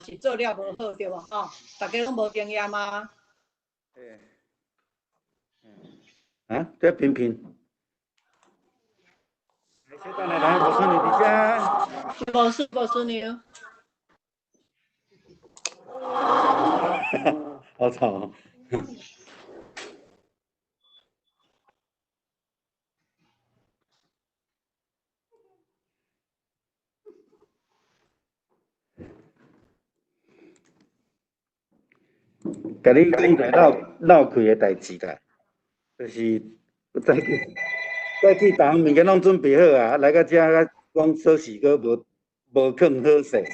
是做了無好對無吼？大家攏無經驗啊。欸啊，這平平。來，小等下來，無順利佇遮。無順無順利。好吵。共你講一个鬧鬧開的代誌啦，就是早起早起，逐項物件攏準備好啊，來到遮講鎖匙閣無無囥好勢，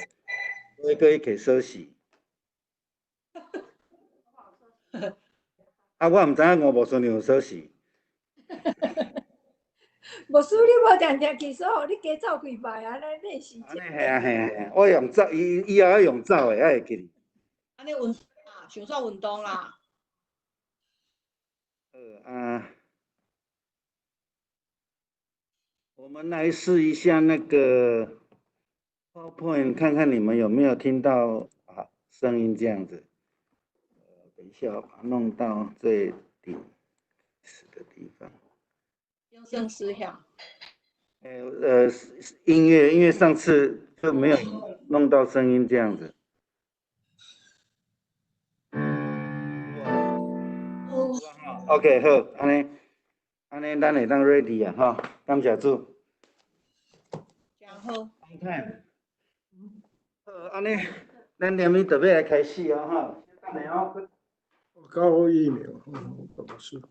所以閣去提鎖匙。啊，我毋知影吳牧師娘有鎖匙。牧師，你無定定去鎖，予你加走幾擺啊？按呢練習。按呢嘿啊嘿啊嘿，我用走，伊以後愛用走的，愛會記哩。按呢運啊，想煞運動啦。好啊，我們來試一下那個 PowerPoint，看看你們有沒有聽到啊聲音這樣子。等一下，我把它弄到最頂的地方。用聲試下。音樂，因為上次就沒有弄到聲音這樣子。OK，好，按呢，按呢，咱會當 ready 啊，吼，感謝主。真好。你看，好，按呢，咱連面就欲來開始哦，吼。等下哦。高疫苗，老師。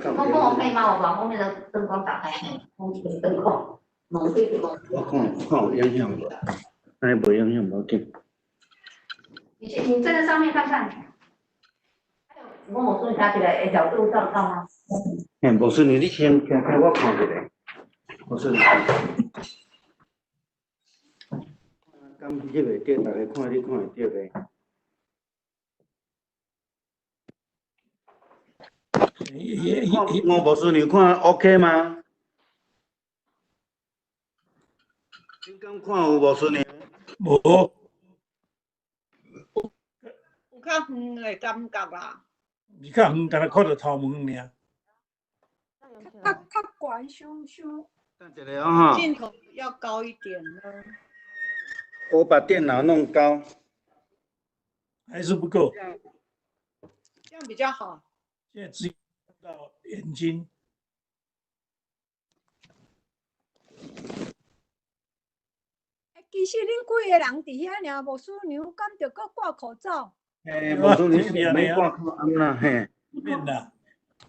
公公，我可以嗎？我把後面的燈光打開，後面的燈光，猛對光。我看看有影響無？按呢無影響無要緊。你站在上面看看。我無順加起來，角度照到嗎？嘿，無順你，你先行開，我看一下。無順。敢翕會著，大家看你看會著袂？我無順你看 OK 嗎？你敢看有無順你？無。有較遠的感覺啦。你較遠，敢若看著頭毛爾。較較懸，傷傷。等一下哦，鏡頭要高一點呢。我把電腦弄高。還是不夠。這樣比較好。現在只看到眼睛。其實恁幾個人佇遐爾，牧師娘敢著閣掛口罩？嘿，牧師娘沒掛口罩啦，嘿。免啦。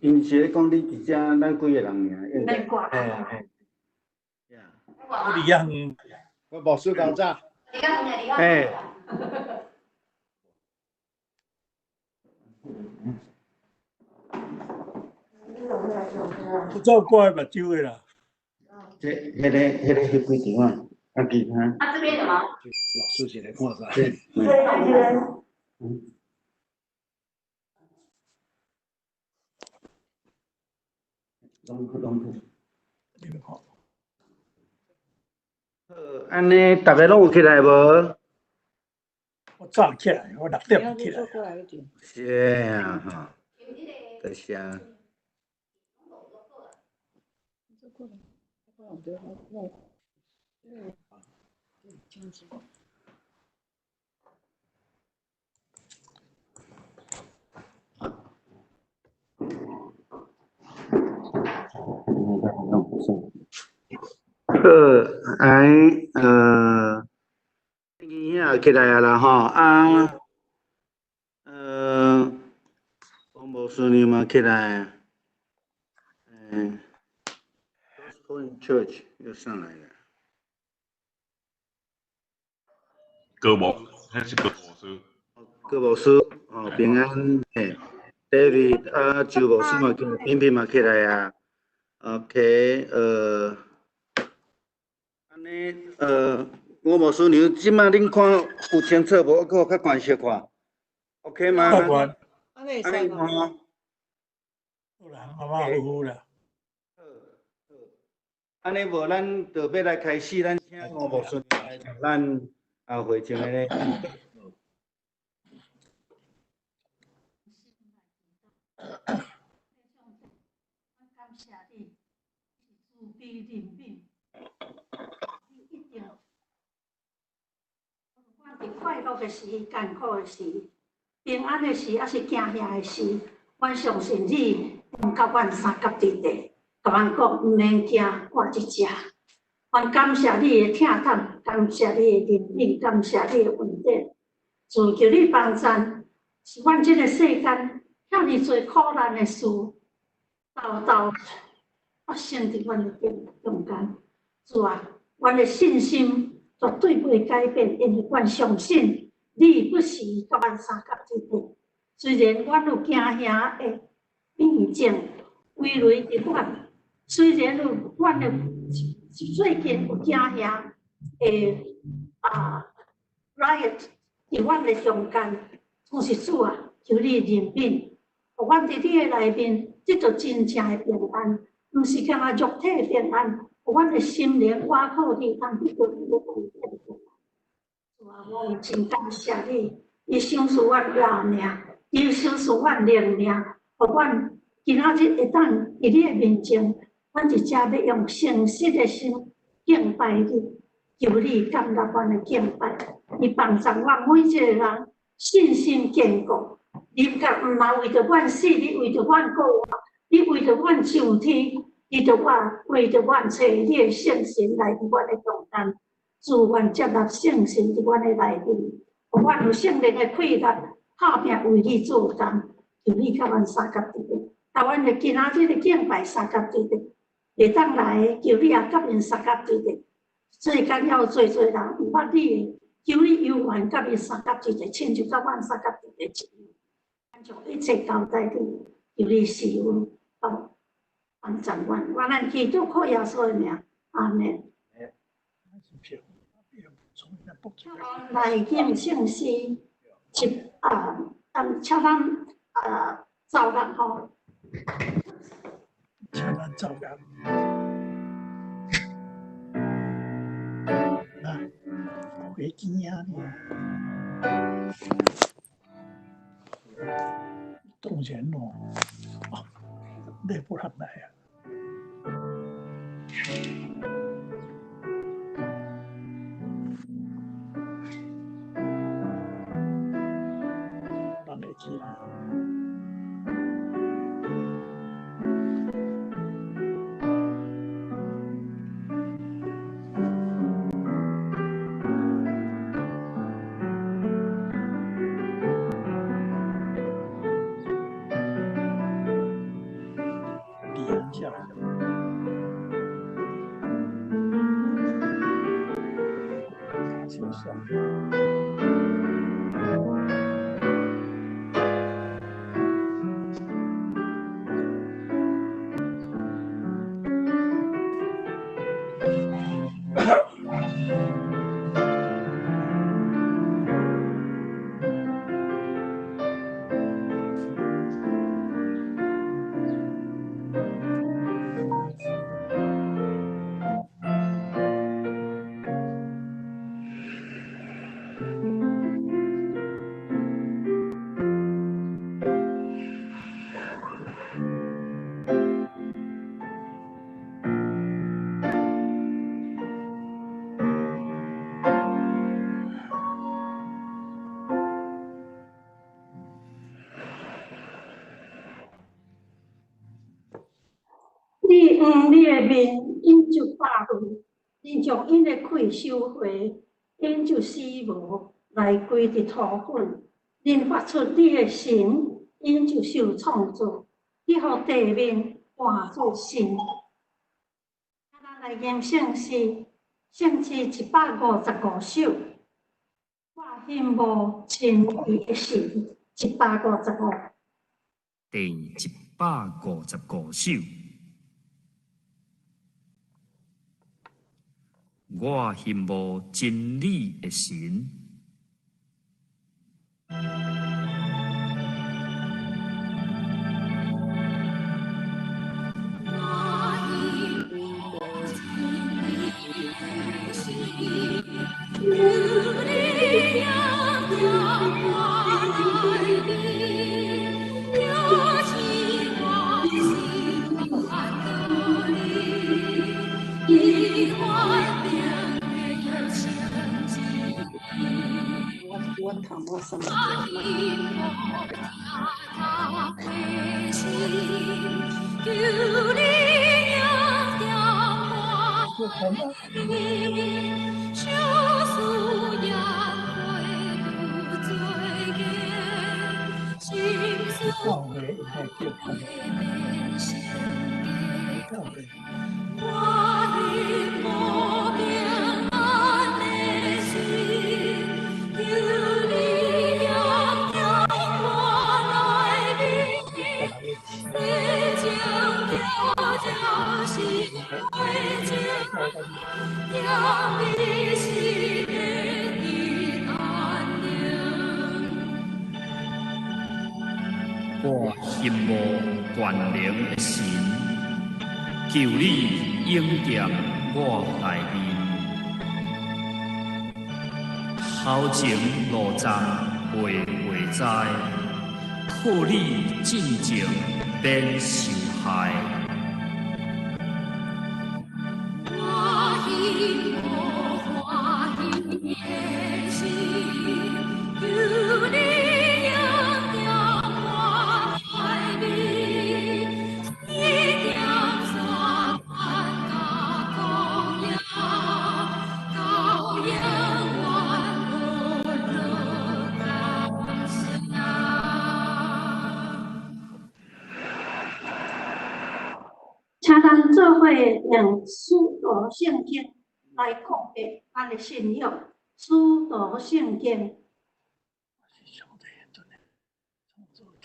𪜶是咧講你佇遮，咱幾個人爾，應該。掛。嘿嘿。我佇遐遠。我牧師講早。嘿。口罩掛佇目睭的啦。這、彼個、彼個翕幾張啊？啊，其他。啊，這邊有嗎？老師一个看啥？嗯。攏攏。你們看。好，按呢，逐个攏有起來無？我早起來，我6點起來。是啊，吼。多謝。好，哎，囡仔起來啊啦吼，啊，王牧師娘嘛起來，嗯，Gospel Church 又上來了。高牧，彼是高牧師。高牧師，哦，平安，嘿，David 啊，周牧師嘛起來，平平嘛起來啊，OK，按呢，吳牧師娘，這擺恁看有清楚無？我閣較懸小看。OK 嗎？按呢會使無？好啦，馬馬虎虎啦。按呢無，咱就欲來開始，咱請吳牧師來咱啊會前的。感謝你，慈悲憐憫，你一定。不管佇快樂的時、艱苦的時、平安的時，抑是驚嚇的時，阮相信你，會佮阮相佮佇咧，共阮講毋免驚，我佇遮。阮感謝你的疼痛，感謝你的憐憫，感謝你的恩典。主求你幫贊，是阮這个世間遐爾濟苦難的事，沓沓發生佇阮的中間。主啊，阮的信心絕對袂改變，因為阮相信你不時佮阮相佮佇咧。雖然阮有驚嚇的病症圍圍佇阮，雖然有阮的最近有驚嚇的啊 riot 佇阮的中間，但是主啊，求你憐憫，予阮佇你的內面得著真正的平安，毋是干焦肉體的平安，予阮的心靈倚靠你，通得著你的恩典平安。主啊，我真感謝你，你賞賜阮活命，你賞賜阮靈命，予阮今仔日會當佇你的面前，阮佇遮欲用誠實的心敬拜你，求你接納阮的敬拜，你幫助阮每一個人信心堅固，林甲毋若為著阮死，你為著阮過活，你為著阮上天，你著我為著阮揣你的聖神來佇阮的中間，主願接納聖神佇阮的內面，予阮有聖靈的氣力，拍拚為你做工，求你佮阮相佮佇咧，共阮的今仔日的敬拜相佮佇咧，會當來求你也佮𪜶相佮佇咧，世間猶濟濟人毋捌你的，求你猶原佮𪜶相佮佇咧，親像佮阮相佮佇咧一樣。咱將一切交代你，求你賜恩，幫助阮，願咱基督靠耶穌的名，阿們。來吟聖詩，一啊，請咱啊奏樂吼。請咱奏樂。啊，會驚啊！當然咯，你不合來啊！人會記啦。你向你的面，𪜶就百去；你將𪜶的氣收回，𪜶就死無來歸佇塗粉。恁發出你的神，𪜶就受創造。你予地面換做新。咱來吟聖詩，聖詩155首。我欣慕真理的神，155。第155首。我欣慕真理的神。什麼？教會應該叫他們教會。我希望全能的神，求你應驗我內面，頭前路障袂會知，靠你進前免受害。請咱做伙用使徒聖經來告白咱的信仰。使徒聖經，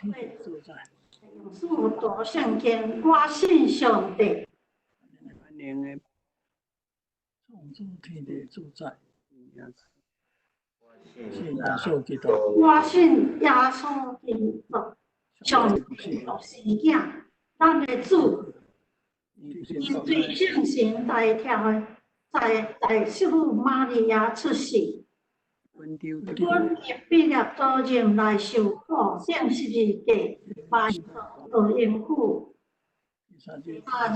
用使徒聖經，我信上帝。創造天地主宰，信耶穌基督。我信耶穌基督，上帝獨生子，咱的主。因對聖神代替的，在聖母瑪利亞出世，本彼拉多任來受苦，釘十字架，埋葬落陰府，三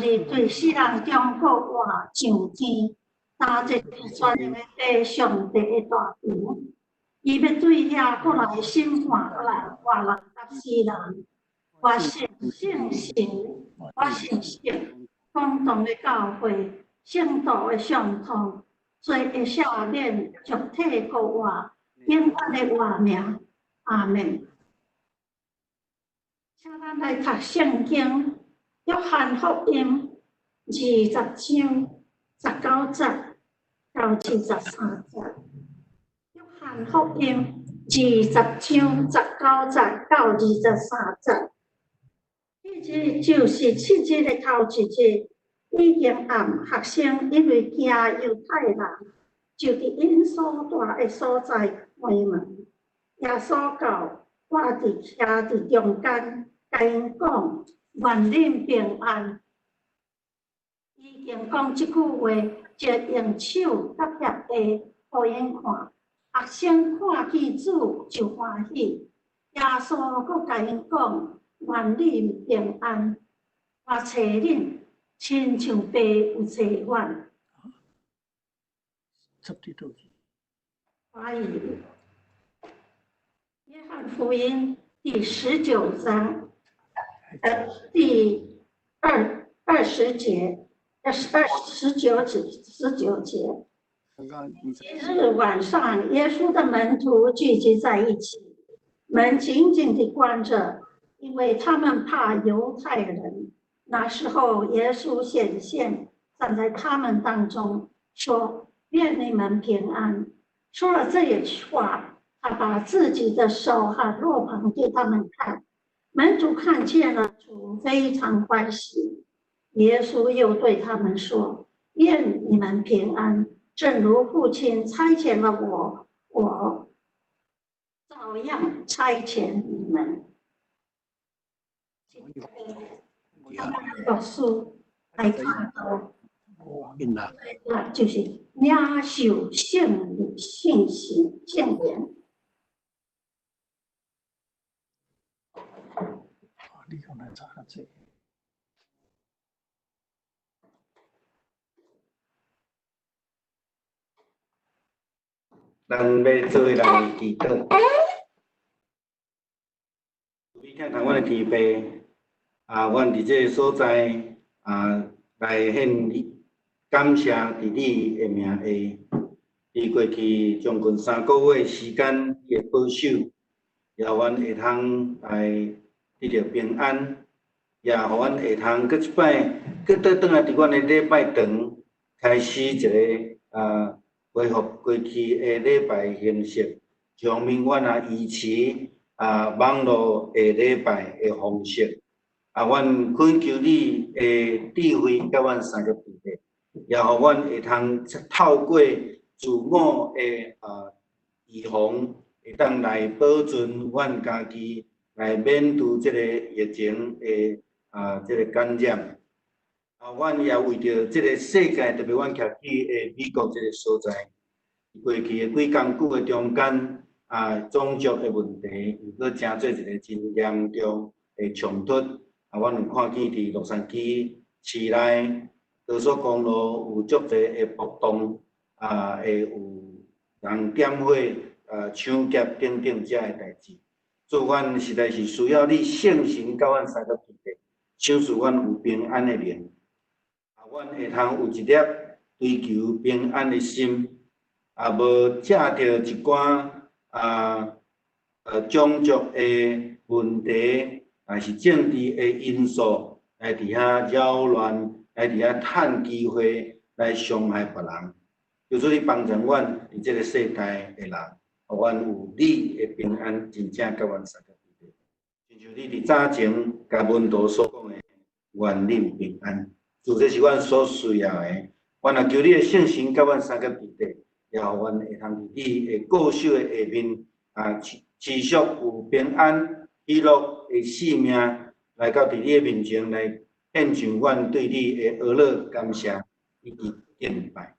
日對死人中復活上天，三日全能的上帝的大權，伊欲對遐閣來審判來活人佮死人。我信聖神，我信聖。公同的教會，聖徒的相通，罪的赦免，肉體復活，永遠的活命。阿們。請咱來讀聖經，約翰福音20章19節到23節。約翰福音20章19節到23節。彼日就是七日的頭一日，已經暗，學生因為驚猶太人，就佇𪜶所住的所在關門。耶穌到，倚佇徛佇中間，共𪜶講：願恁平安。已經講這句話，就用手佮脅下予𪜶看。學生看見主就歡喜。耶穌閣共𪜶講：願恁平安，我揣恁，親像爸有揣阮。歡迎。約翰福音第19章，第20節，19節，19節。一日晚上，耶穌的門徒聚集在一起，門緊緊地關着，因為他們怕猶太人。那時候，耶穌顯現，站在他們當中，說：願你們平安。說了這一句話，他把自己的手和肋旁給他們看。門徒看見了主，非常歡喜。耶穌又對他們說：願你們平安。正如父親差遣了我，我照樣差遣你們。讀書來看到，那就是領受聖靈、聖神、聖靈。你講來查較濟。咱欲做伙來祈禱。疼阮的天父，啊，阮佇這个所在啊，來獻感謝佇你的名下。佇過去將近3個月時間，你的保守，也予阮會通來得著平安，也予阮會通閣一擺，閣倒轉來佇阮的禮拜堂，開始一个啊，恢復過去的禮拜形式，上面阮也維持啊網路的禮拜的方式。啊，阮懇求你的智慧佮阮相佮佇咧，也予阮會通透過自我的啊預防，會當來保存阮家己，來免除這个疫情的啊這个感染。啊，阮也為著這个世界，特別阮徛佇的美國這个所在，過去的幾工久的中間，啊，種族的問題，又閣成做一个真嚴重的衝突。啊，阮有看見佇洛杉磯市內高速公路有足濟的暴動，啊，會有人點火、啊搶劫等等遮的代誌。主，阮實在是需要你聖神佮阮相佮佇咧，賞賜阮有平安的靈。啊，阮會通有一粒追求平安的心，啊，無藉著一寡啊種族的問題，也是政治的因素來佇遐擾亂，來佇遐趁機會來傷害別人。求主你幫助阮佇這个世代的人，予阮有你的平安，真正佮阮相佮佇咧。親像你佇早前共門徒所講的，願恁平安。主，這是阮所需要的。阮若求你的聖神佮阮相佮佇咧，也予阮會通佇你的顧守的下面啊，持續有平安、喜樂的生命，來到佇你的面前來獻上阮對你的阿樂感謝以及敬拜。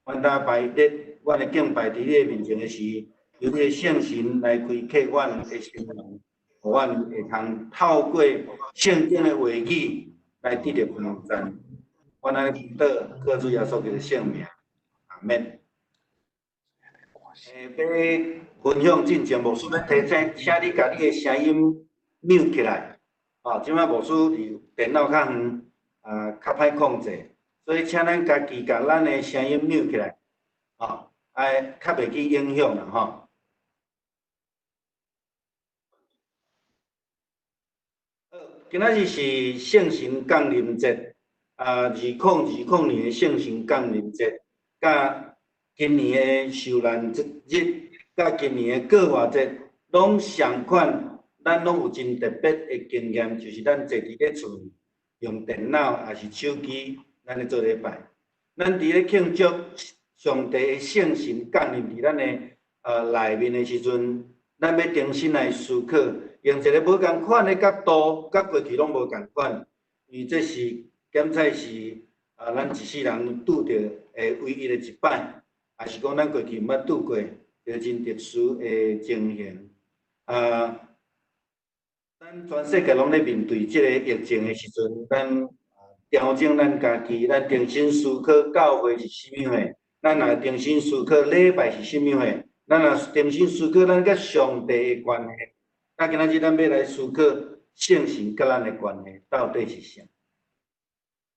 阮當拜日，阮的敬拜佇你的面前的時，求你的聖神來開啟阮的心門，予阮會通透過聖經的話語來得著幫助。阮按呢祈禱，靠主耶穌基督聖名，阿們。欲分享進前，牧師欲提醒，請你共你的聲音 mute 起來。哦，這擺牧師佇電腦較遠，啊，較歹控制，所以請咱家己共咱的聲音 mute 起來，哦，愛較袂去影響啦，吼。好，今仔日是聖神降臨節，啊，2020年的聖神降臨節，佮今年的受難日，佮今年的復活節，攏相款。咱攏有真特別的經驗，就是咱坐佇咧厝用電腦抑是手機，咱咧做禮拜。咱佇咧慶祝上帝的聖神降臨佇咱的內面的時陣，咱欲重新來思考，用一个無仝款的角度，佮過去攏無仝款，因為這是檢採是啊，咱一世人拄著的唯一的一擺，抑是講咱過去毋捌拄過，一个真特殊的情形啊。咱全世界攏咧面對這个疫情的時陣，咱調整咱家己，咱重新思考教會是啥物貨，咱若重新思考禮拜是啥物貨，咱若重新思考咱佮上帝的關係，啊，今仔日咱欲來思考聖神佮咱的關係到底是啥？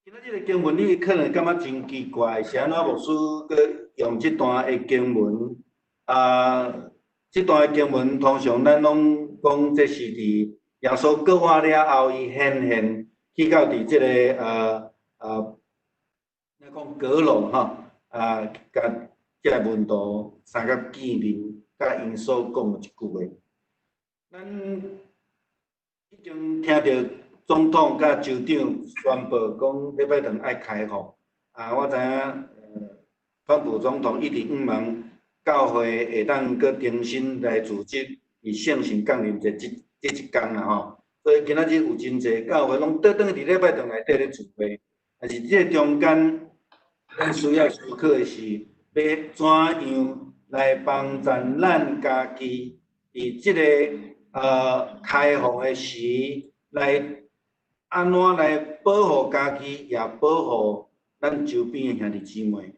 今仔日的經文，你可能感覺真奇怪，是按怎牧師閣用這段的經文？啊，這段的經文通常咱攏講這是佇耶穌復活了後，伊顯現去到佇這个咱講閣樓吼，啊，共這个門徒相佮見面，佮𪜶所講的一句話。咱已經聽著總統佮州長宣布講禮拜堂愛開放，啊，我知影，川普總統一直向望教會會當閣重新來組織，佇聖神降臨節這一工啦吼，所以今仔日有真濟教會攏倒轉去佇禮拜堂內底咧聚會，但是這個中間，咱需要思考的是，欲怎樣來幫助咱家己佇這個開放的時，來按怎來保護家己，也保護咱周邊的兄弟姊妹。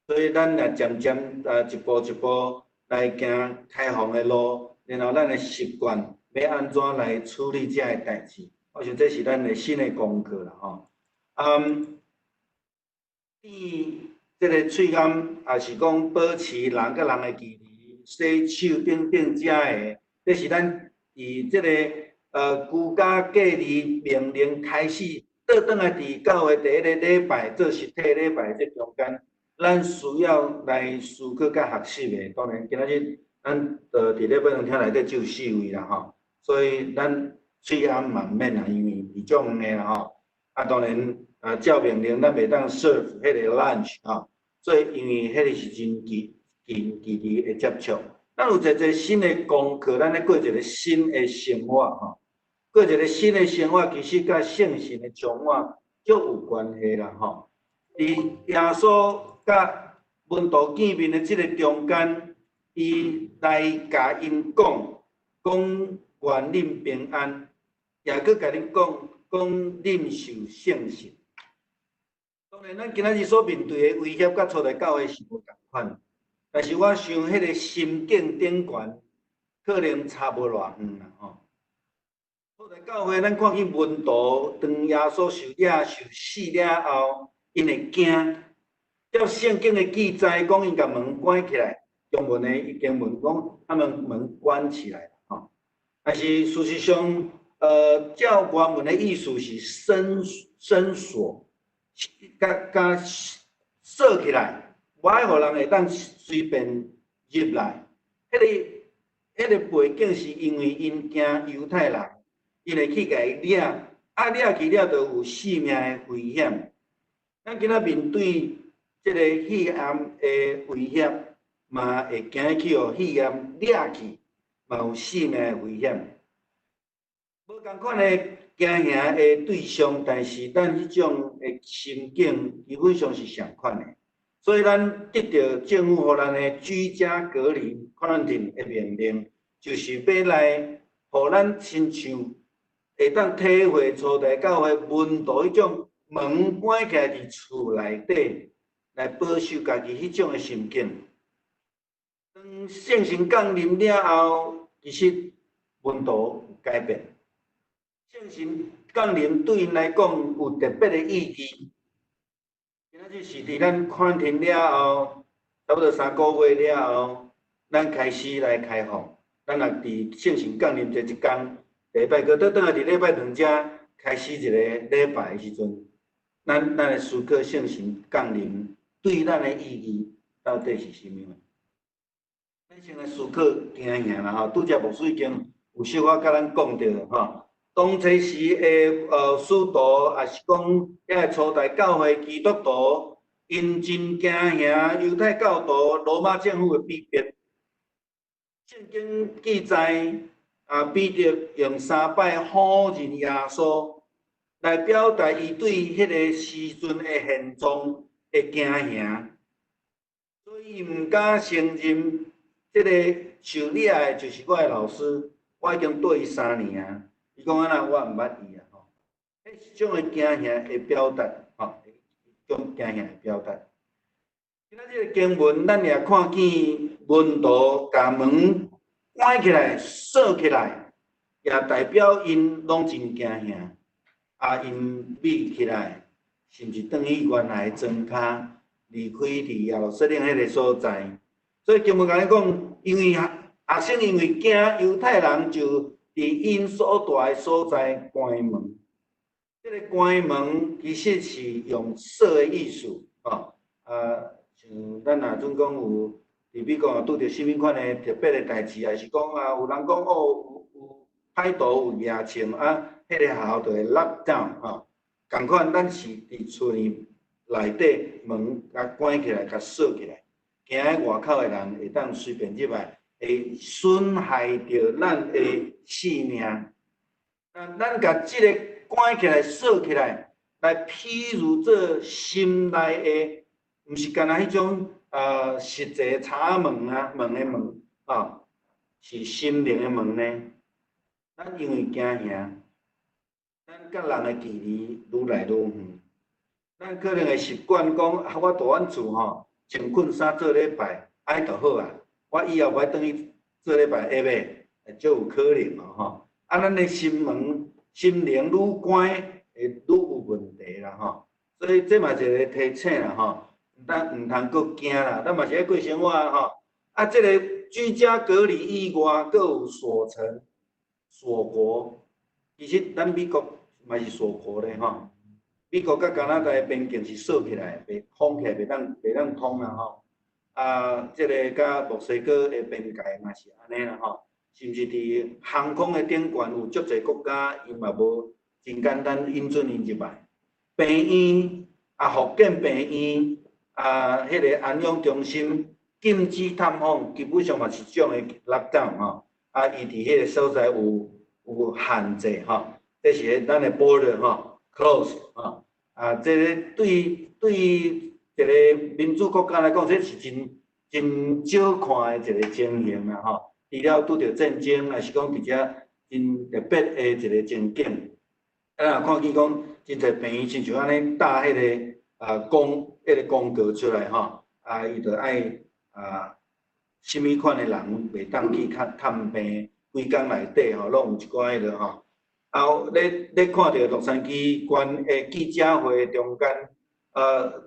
所以咱也漸漸一步一步來行開放的路，然後咱的習慣。欲按怎來處理這个代誌？我想這是咱的新的功課啦吼。嗯，這个喙罨，也是講保持人佮人的距離、洗手等等遮个，這是咱佇這个居家隔離命令開始，倒轉來佇教會第一个禮拜做實體禮拜這中間，咱需要來思考佮學習的。當然，今仔日咱就佇禮拜堂廳內底只有四位啦吼，所以咱喙罨嘛毋免啦，因為離足遠的啦吼。啊，當然啊，照命令咱袂當 serve 彼个 lunch 吼，所以因為彼个是真近近距離的接觸。咱有濟濟新的功課，咱咧過一個新的生活吼，過一個新的生活，其實佮聖神的充滿足有關係啦吼。佇耶穌佮門徒見面的這个中間，伊來共𪜶講，講願恁平安，也閣共恁講，講領受聖神。當然，咱今仔日所面對的威脅，佮初代教會是無仝款，但是我想，彼个心境頂懸可能差無偌遠啦吼。初代教會，咱看見門徒當耶穌受掠、受死了後，𪜶會驚。照聖經的記載，講𪜶共門關起來，中文的經文講，他們門關起來吼。但是事實上，照原文的意思是深深鎖，共共鎖起來，無愛予人會當隨便入來。彼个背景是因為𪜶驚猶太人，𪜶會去共伊掠，啊掠去了就有性命的危險。咱今仔面對這个肺炎的威脅，嘛會驚去予肺炎掠去，嘛有性命的危險。無仝款的驚嚇的對象，但是咱彼種的心境基本上是相款的。所以咱得著政府予咱的居家隔離 quarantine 的命令，就是欲來予咱親像會當體會初代教會門徒彼種門關起來佇厝內底來保守家己彼種的心境。當聖神降臨了後，其實門徒有改變。聖神降臨對𪜶來講有特別的意義。今仔日是佇咱 quarantine 了後，差不多3個月了後，咱開始來開放。咱若佇聖神降臨這一工，禮拜閣倒轉來佇禮拜堂遮開始一個禮拜的時陣，咱來思考聖神降臨對咱的意義到底是啥物？咱先來思考驚嚇啦吼，拄才牧師已經有小可共咱講著吼。當初時的使徒，也是講遐个初代教會基督徒，𪜶真驚嚇猶太教徒、羅馬政府的逼迫。聖經記載，啊，彼得用三擺否認耶穌，來表達伊對彼个時陣的現狀的驚嚇，所以伊毋敢承認這个受掠的就是我的老師，我已經綴伊3年啊。伊講按怎，我毋捌伊啊！吼，彼是種的驚嚇的表達，吼，種驚嚇的表達。今仔這个經文，咱也看見門徒共門關起來、鎖起來，也代表𪜶攏真驚嚇，啊，𪜶秘起來，甚至轉去原來的莊跤，離開佇耶路撒冷彼个所在。所以經文共咱講，因為學生因為驚猶太人，就佇𪜶所蹛的所在關門。這个關門其實是用鎖的意思，吼，啊，像咱若準講有佇美國拄著啥物款的特別的代誌，還是講啊，有人講哦，有歹徒有牙槍啊，彼个學校就會 lock down 吼。仝款，咱是佇厝裡內底門共關起來，共鎖起來，驚外口的人會當隨便入來，會損害著咱的性命。那咱共這个關起來、鎖起來，來譬如做心內的，毋是干焦彼種實際柴門啊，門的門啊，是心靈的門呢。咱因為驚嚇，咱佮人的距離愈來愈遠。咱可能會習慣講，啊，我蹛阮厝吼，穿困衫做禮拜，按呢就好啊。我以後無愛轉去做禮拜，會袂？足有可能哦，吼。啊，咱的心門、心靈愈關會愈有問題啦吼。所以這嘛一個提醒啦吼，毋通閣驚啦，咱嘛是愛過生活吼。啊，這個居家隔離以外，閣有鎖城、鎖國。其實咱美國嘛是鎖國咧吼。美國佮加拿大邊境是鎖起來，袂封起來，袂當通啦吼。啊，這個佮墨西哥的邊界嘛是按呢啦吼。甚至佇航空的頂懸有足濟國家，伊嘛無真簡單允准𪜶入來。病院啊，復健病院啊，彼個安養中心禁止探訪，基本上嘛是這種的 lockdown 吼。啊，伊佇彼個所在有限制吼，這是咱的 border 吼，close 吼。啊，這個對一個民主國家來講，這是真少看的一個情形啦吼。除了拄著戰爭，抑是講佇遮真特別的一個情景。啊，若看見講真濟病院親像按呢貼彼個啊公彼個公告出來吼，啊，伊就愛啊，啥物款的人袂當去看探病，規工內底吼，攏有一寡彼個吼。啊，咧看著洛杉磯縣的記者會中間，攏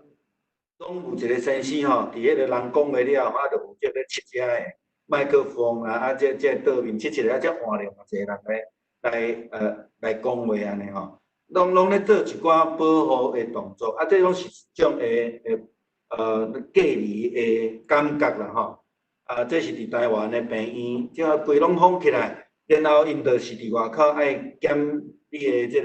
有一個先生吼，佇彼個人講話了後，啊，就負責咧拭遮的麥克風啊，啊，這桌面拭一下，啊，才換另外一個人來講話按呢吼，攏咧做一寡保護的動作，啊，這攏是一種的隔離的感覺啦吼。啊，這是佇台灣的病院，這規攏封起來，然後𪜶就是佇外口愛檢你的這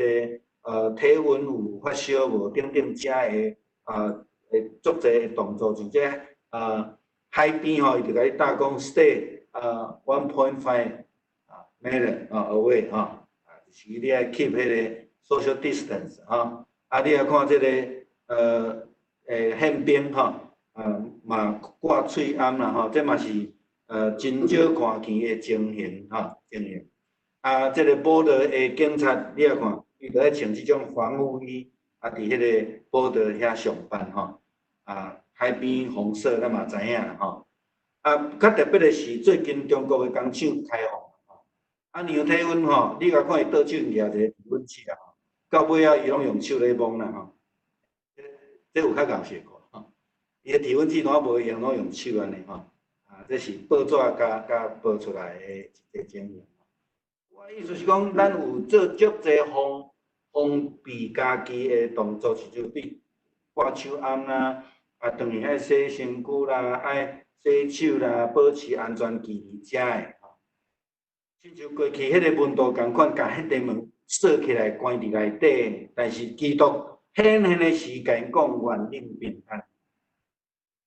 個體溫有發燒無等等遮的啊，會足濟的動作，像這海邊吼，伊就共你貼講 stay 1.5 啊 meter 啊 away 吼，啊，就是你愛 keep 彼個 social distance 吼。啊，你來看這個憲兵吼，啊嘛掛喙罨啦吼，這嘛是真少看見的情形吼，情形。啊，這個 border 的警察，你來看，伊就愛穿這種防護衣，啊，佇彼個 border 遐上班吼。啊，海邊紅色，咱嘛知影啦吼。啊，較特別的是，最近中國的工廠開放吼，啊，量體溫吼，你共看伊倒手舉一個體溫計啦吼，到尾仔伊攏用手咧摸啦吼。這有較𠢕效果吼。伊的體溫計攏無用，攏用手按呢吼。啊，這是報紙共報出來的一個情形。我意思是講，咱有做足濟防備家己的動作，是就對掛手罨啦，啊，轉去愛洗身軀啦，愛洗手啦，保持安全距離遮的吼。親像過去彼個溫度仝款，共彼個門鎖起來關佇內底，但是基督顯現的時間講願恁平安。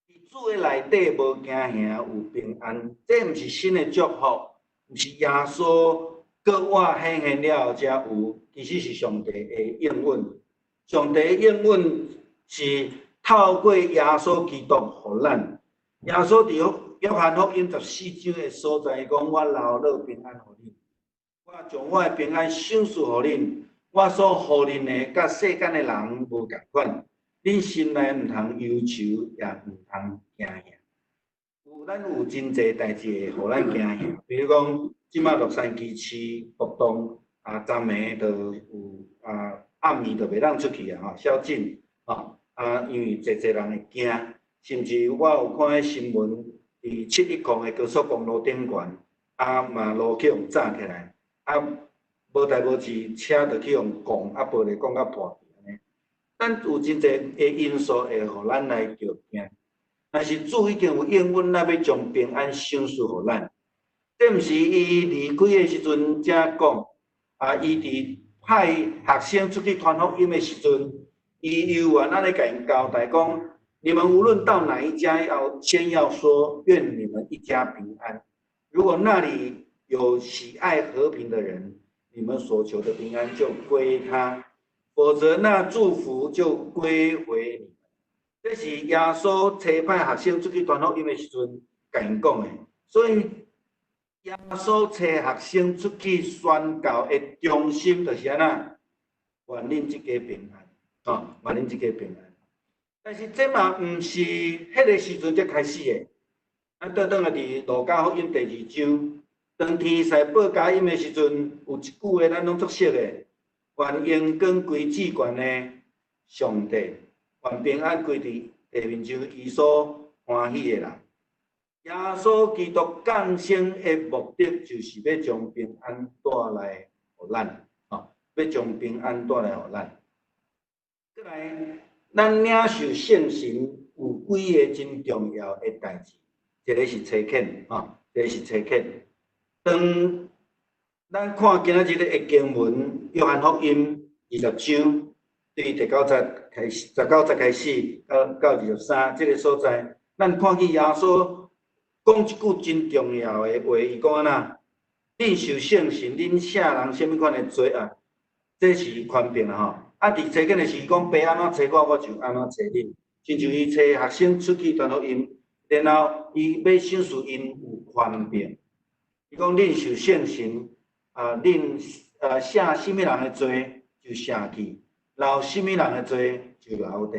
佇主的內底無驚嚇，有平安，這毋是新的祝福，毋是耶穌閣我顯現了後才有，其實是上帝的應允。上帝的應允是透過耶穌基督予咱。耶穌佇約翰福音14章的所在講：我留落平安予恁，我將我的平安賞賜予恁。我所予恁的，佮世間的人無仝款。恁心內毋通憂愁，也毋通驚嚇。有咱有真濟代誌會予咱驚嚇，比如講，這馬洛杉磯市暴動啊，昨暝就有啊，暗暝就袂當出去啊，吼，宵禁，吼啊，因為濟濟人會驚，甚至我有看彼新聞，佇710的高速公路頂懸，啊嘛路去予閘起來，啊無代無誌，車就去予摃，啊玻璃摃甲破去按呢。咱有真濟的因素會予咱來著驚，但是主已經有應允，咱欲將平安賞賜予咱。這毋是伊離開的時陣才講，啊，伊佇派學生出去傳福音的時陣，伊猶原按呢共𪜶交代講：你們無論到哪一家，要先要說願你們一家平安。如果那裡有喜愛和平的人，你們所求的平安就歸他；否則那祝福就歸回你們。這是耶穌差派學生出去傳福音的時陣，共𪜶講的。所以耶穌差學生出去宣教的中心就是按怎？願恁這家平安，哦，願恁這家平安。但是這嘛毋是彼個時陣才開始的。咱倒轉來佇路加福音第二章，當天使報佳音的時陣，有一句話咱攏足熟的：願榮光歸至懸的上帝，願平安歸佇地面上伊所歡喜的人。耶穌基督降生的目的，就是欲將平安帶來予咱，吼，欲將平安帶來予咱。閣來，咱領受聖神有幾个真重要的代誌，一个是差遣，吼，一个是差遣。當咱看今仔日的經文，約翰福音20章，對第九節開始，19節開始到23這个所在，咱看見耶穌講一句真重要的話，伊講按怎？恁受聖神，恁赦人啥物款的罪啊？這是權柄啦吼。啊，佇差遣的時講，爸按怎差我，我就按怎差恁。親像伊差學生出去傳福音，然後伊欲賞賜𪜶有權柄。伊講恁受聖神，啊，恁赦啥物人的罪就赦去，留啥物人的罪就留著。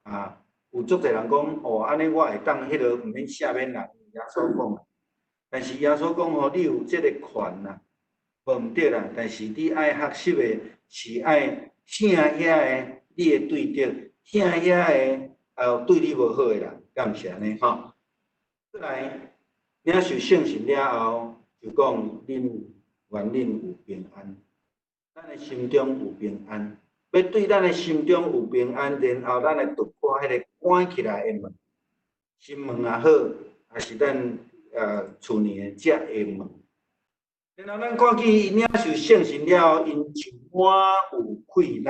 啊，有足濟人講，哦，按呢我會當彼落毋免赦免人。耶穌講，但是耶穌講吼，你有這个權啦，無毋對啦。但是你愛學習的是愛疼遐个你的對敵，疼遐个對你無好的人，敢毋是按呢吼？閣來領受聖神了後，就講恁願恁有平安，咱的心中有平安。欲對咱的心中有平安，然後咱來突破彼个關起來的門，心門也好，抑是咱厝內的遮的門。然後咱看見𪜶領受聖神了後，𪜶就滿有氣力。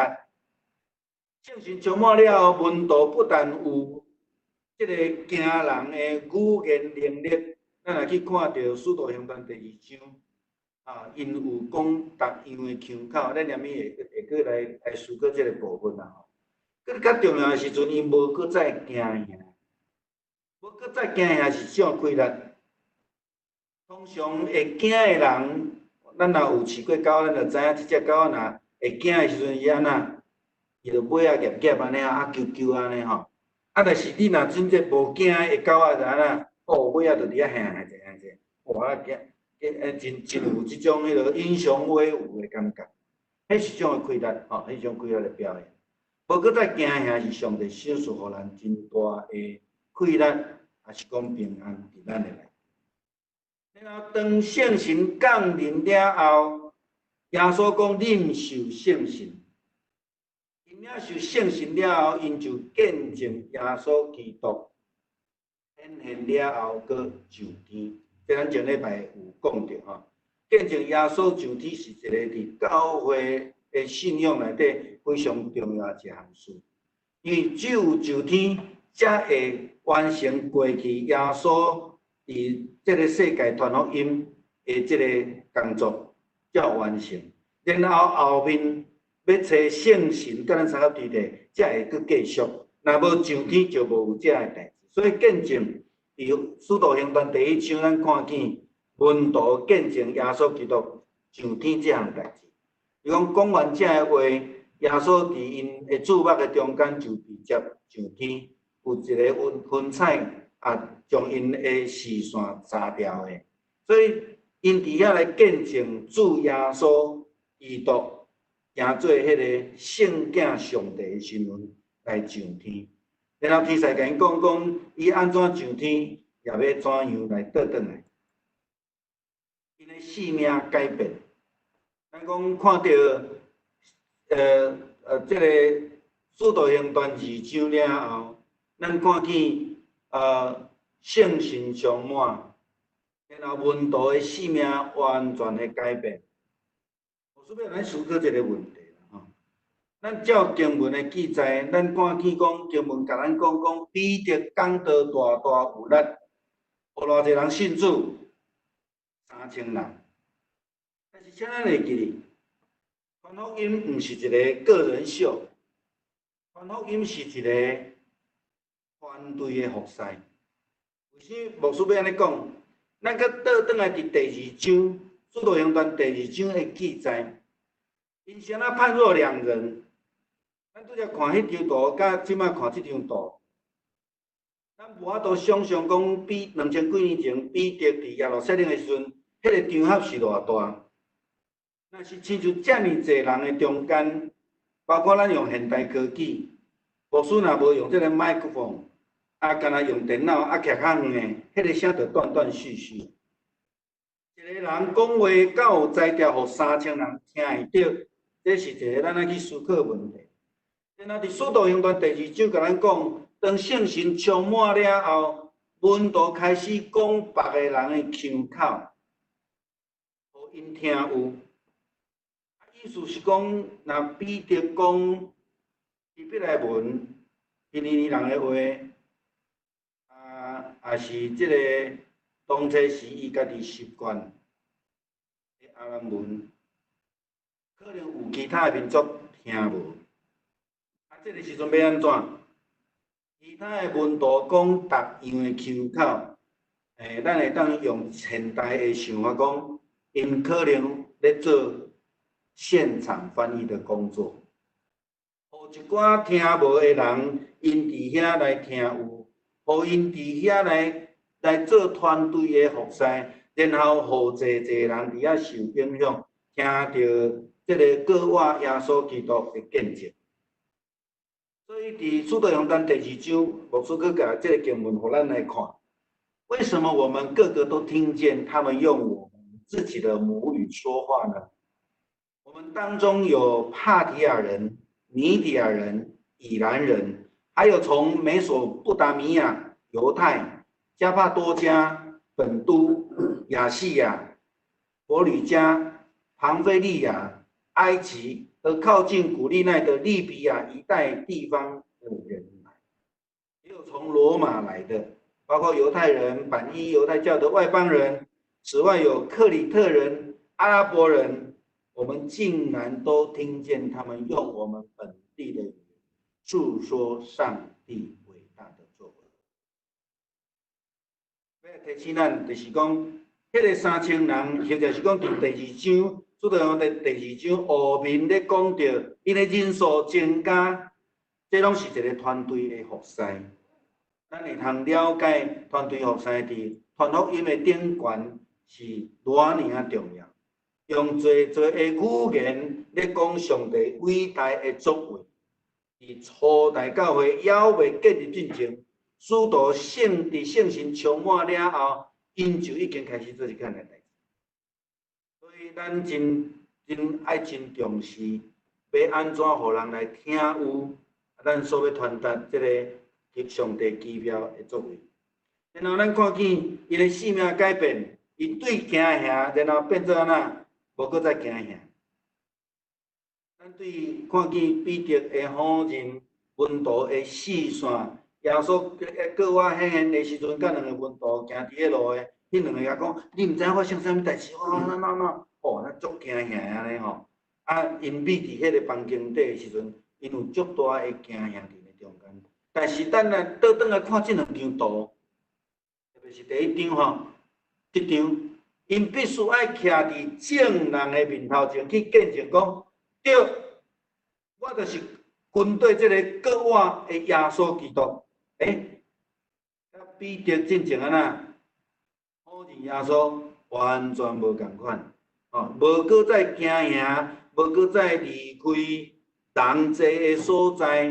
聖神充滿了後，門徒不但有這个驚人的語言能力，咱若去看著使徒行傳第二章，啊，𪜶有講逐樣的腔口，咱連暝會閣來思考這个部分啦吼。閣較重要的時陣，𪜶無閣再驚嚇，無閣再驚嚇是啥氣力？通常會驚的人，咱若有飼過狗，咱就知影，這隻狗仔若會驚的時陣，伊按怎？伊就尾仔夾夾按呢啊，啾啾按呢吼。啊，但是你若真正無驚的狗仔就按怎？哦，尾仔就佇遐嚇嚇者嚇者，哇驚！真真有這種彼个英雄威武的感覺，彼是種的氣力，吼，彼種氣力的表現。無閣再驚嚇是上帝賞賜予咱真大的氣力，抑是講平安佇咱的內。然後當聖神降臨了後，耶穌講恁受聖神，𪜶領受聖神了後，𪜶就見證耶穌基督顯現了後，閣上天。這咱上禮拜有講著吼，見證耶穌上天是一个佇教會的信仰內底非常重要的一項事，因為只有上天才會完成過去耶穌佇這个世界傳福音的這个工作，才有完成。然後後面欲差聖神佮咱相佮佇咧，才會閣繼續。若無上天，就無有這个代誌。所以見證佇使徒行傳第一章，咱看見門徒見證耶穌基督上天這項代誌。伊講講完這个話，耶穌佇𪜶的注目的中間就被接上天，有一个雲彩啊，將𪜶的視線遮掉的。所以𪜶佇遐來見證主耶穌基督，行做彼个聖子上帝的身份來上天。然後天使共𪜶講講，伊按怎上天，也欲怎樣來倒轉來。𪜶的性命改變。咱講看著，這个使徒行傳二章了後，咱看見，聖神充滿，然後門徒的性命完全的改變。我順便咱思考一个問題啦，吼。咱照經文的記載，咱看見講經文共咱講講，彼得講道大大有力，有偌濟人信主？3000人。但是請咱會記得，傳福音毋是一个個人秀，傳福音是一個團隊的服侍。為啥牧師欲按呢講？咱閣倒轉來佇第二章，使徒行傳第二章的記載，𪜶是按怎判若兩人？咱拄才看彼張圖，佮這擺看這張圖，咱無法度想象講，比2000幾年前彼得佇耶路撒冷的時陣，彼个場合是偌大？若是親像遮爾濟人的中間，包括咱用現代科技，牧師若無用這個麥克風，啊，干焦用電腦啊，徛較遠的，彼個聲就斷斷續續。一個人講話，敢有才調，予3000人聽會著，這是一個咱愛去思考問題。然後佇使徒行傳第二章，共咱講，當聖神充滿了後，門徒開始講別个人的腔口，予𪜶聽有。意思是講，若彼得講希伯來文、希利尼人的話，啊，也是這个當初時伊家己習慣的亞蘭文，可能有其他的民族聽無。啊，這个時陣欲按怎？其他的門徒講逐樣的腔口，咱會當用現代的想法講，𪜶可能咧做現場翻譯的工作，予一寡聽無的人，𪜶佇遐來聽有，予𪜶佇遐來做團隊的服侍，然後予濟濟人佇遐受影響，聽著這个過活耶穌基督的見證。所以佇使徒行傳第二章，牧師閣共這个經文，予咱來看，為什麼我們個個都聽見他們用我們自己的母語說話呢？我們當中有帕提亞人、米底亞人、以蘭人，還有從美索不達米亞、猶太、加帕多家、本都、亞細亞、弗呂家、龐菲利亞、埃及和靠近古利奈的利比亞一帶地方的人來，也有從羅馬來的，包括猶太人、反依猶太教的外邦人。此外，有克里特人、阿拉伯人。我們竟然都聽見他們用我們本地的語言訴說上帝偉大的作為。欲提醒咱，就是講，彼个3000人，或者是講佇第二章，使徒行傳第二章後面咧講著，𪜶的人數增加，這攏是一個團隊的服侍。咱會通了解團隊服侍佇傳福音的頂懸是偌爾仔重要。用濟濟的語言咧講上帝偉大的作為，佇初代教會猶未建立進前，使徒聖佇聖神充滿了後，𪜶就已經開始做這款的代誌。所以咱真真愛真重視，欲按怎予人來聽有，咱所欲傳達這个上帝奇妙的作為。然後咱看見伊的性命改變，伊對驚嚇，然後變做按怎？無閣再驚嚇。咱對看見彼得的否認，門徒的四散，耶穌閣活顯現的時陣，佮兩個門徒行佇彼路的，彼兩个共講：你毋知影發生啥物代誌？哇，那那那，哦，那足驚嚇按呢吼。啊，𪜶覕佇彼个房間底的時陣，𪜶有足大的驚嚇佇咧中間。但是咱來倒轉來看這兩張圖，特別是第一張吼，這張。𪜶必須愛徛佇眾人的面頭前去見證講，對，我就是跟綴這个閣活的耶穌基督。欸，彼得進前按怎？否認耶穌完全無仝款，哦，無閣再驚嚇，無閣再離開人濟的所在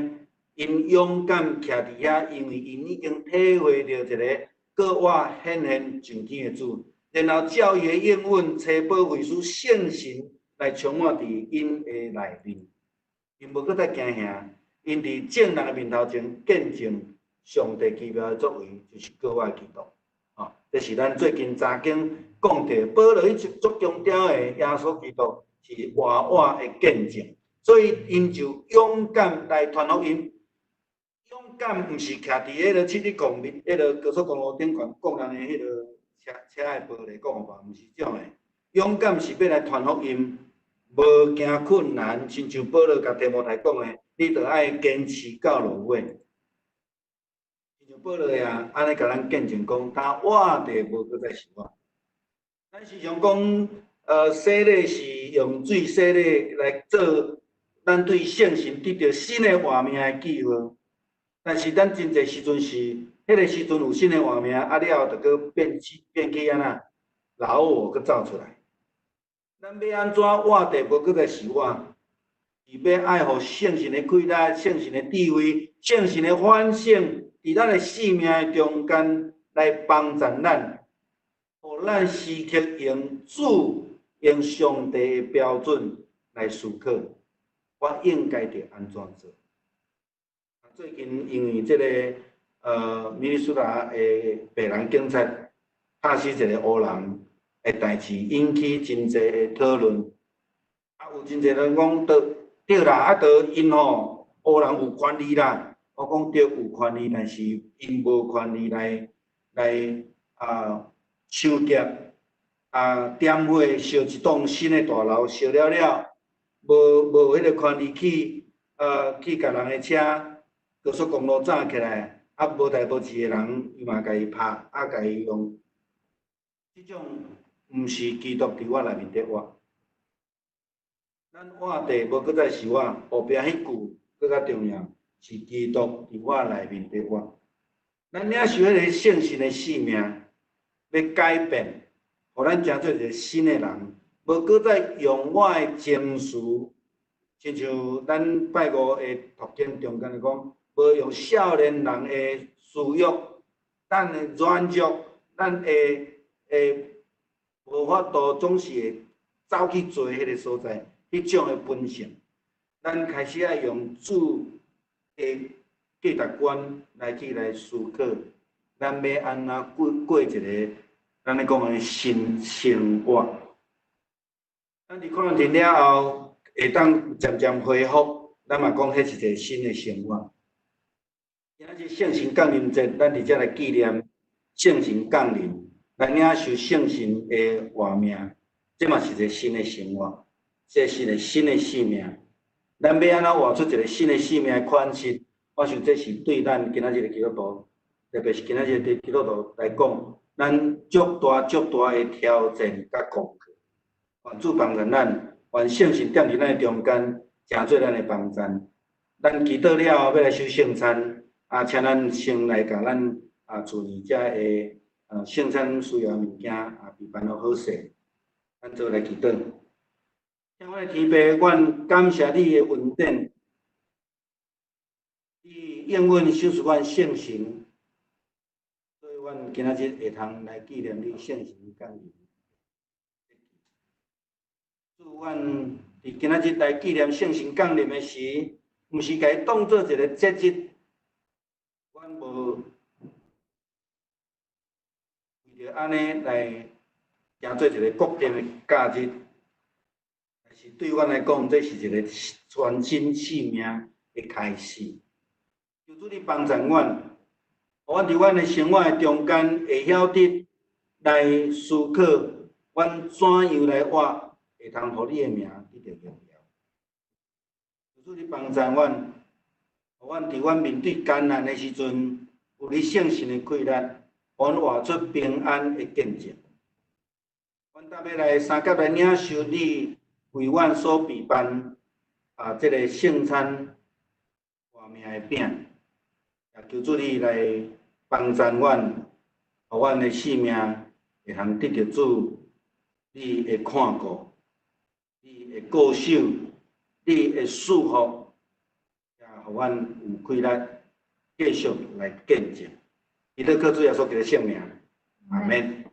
，𪜶勇敢徛佇遐，因為𪜶已經體會著一个閣活顯現上天的主。然後照伊的應允，差保惠師聖神來充滿佇𪜶的內面，𪜶無閣再驚嚇，𪜶佇眾人的面頭前見證上帝奇妙的作為，就是閣活基督。吼，這是咱最近查經講著，保羅伊足強調的耶穌基督是活活的見證，所以𪜶就勇敢來傳福音。勇敢毋是徛佇彼个七里公路、彼个高速公路頂懸講人的彼个車車的玻璃講話，毋是這種的。勇敢是欲來傳福音，無驚困難，親像保羅共提摩太講的，你著愛堅持到落尾。親像保羅啊，按呢共咱見證講，他活著無閣再是我。咱時常講，洗禮是用水洗禮來做咱對聖神得著新的活命的記號。但是咱真濟時陣是，彼个時陣有新的活命，啊了後就閣變去變去按怎？老我閣走出來。咱欲按怎活著，無閣再是我，是欲愛予聖神的氣力、聖神的智慧、聖神的反省，佇咱的生命的中間來幫助咱，予咱時刻用主、用上帝的標準來思考，我應該著按怎做。最近因為這个明尼蘇達的白人警察拍死一个黑人的代誌，引起真濟的討論。啊，有真濟人講對對啦，啊，著𪜶吼黑人有權利啦。我講對有權利，但是𪜶無權利來搶劫啊，點火燒一棟新的大樓，燒了了，無彼个權利去共人的車高速公路炸起來。啊，無代無誌的人，伊嘛共伊拍，啊，共伊用，這種毋是基督佇我內面佇活。咱活著無閣再是我，後壁彼句閣較重要，是基督佇我內面佇活。咱領受彼个聖神的生命，欲改變，予咱成做一个新的人，無閣再用我的情緒，親像咱拜五的讀經中間講。無用少年人的私欲，咱的軟弱，咱會會無法度總是會走去做彼个所在，彼種的本性。咱開始愛用主的價值觀來去來思考，咱欲按怎過過一个咱咧講的新生活。咱佇可能停了後，會當漸漸恢復，咱嘛講彼是一个新的生活。今仔日聖神降臨節，咱佇遮來紀念聖神降臨，來領受聖神的活命，這嘛是一个新的生活，這是一个新的生命。咱欲按怎活出一个新的生命的款式？我想這是對咱今仔日的基督徒，特別是今仔日的基督徒來講，咱足大足大的挑戰佮功課。願主幫助咱，願聖神踮佇咱的中間，成做咱的幫助。咱祈禱了後，欲來守聖餐。啊，請咱先來共咱啊厝裡遮的聖餐需要的物件啊備辦好好勢，咱做來祈禱。親愛的天父，阮感謝你的恩典，你應允賞賜阮聖神，所以阮今仔日會通來紀念你聖神降臨。主，阮佇今仔日來紀念聖神降臨的時，毋是共伊當做一个節日。阮無為著按呢來成做一个固定的假日，但是對阮來講，這是一个全新生命的開始。求主你幫助阮，予阮佇阮的生活的中間會曉得來思考，阮怎樣來活，會通予你的名得著榮耀。求主你幫助阮。予阮佇阮面對艱難的時陣，有你聖神的氣力，予阮活出平安的見證。阮搭欲來相佮來領受你為阮所備辦啊，這个聖餐活命的餅，也求主你來幫助阮，予阮的生命會通得著主你的看顧，你的保守，你的賜福。予阮有氣力繼續來見證，祈禱靠主耶穌基督聖名，阿們。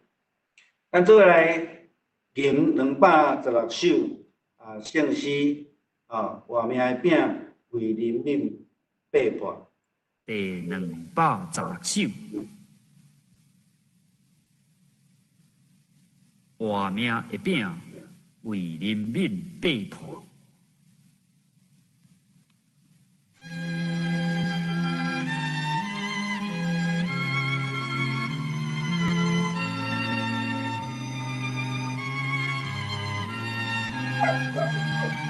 咱做伙來吟216首啊聖詩啊，活命的餅為人民擘破。第216首，活命的餅為人民擘破。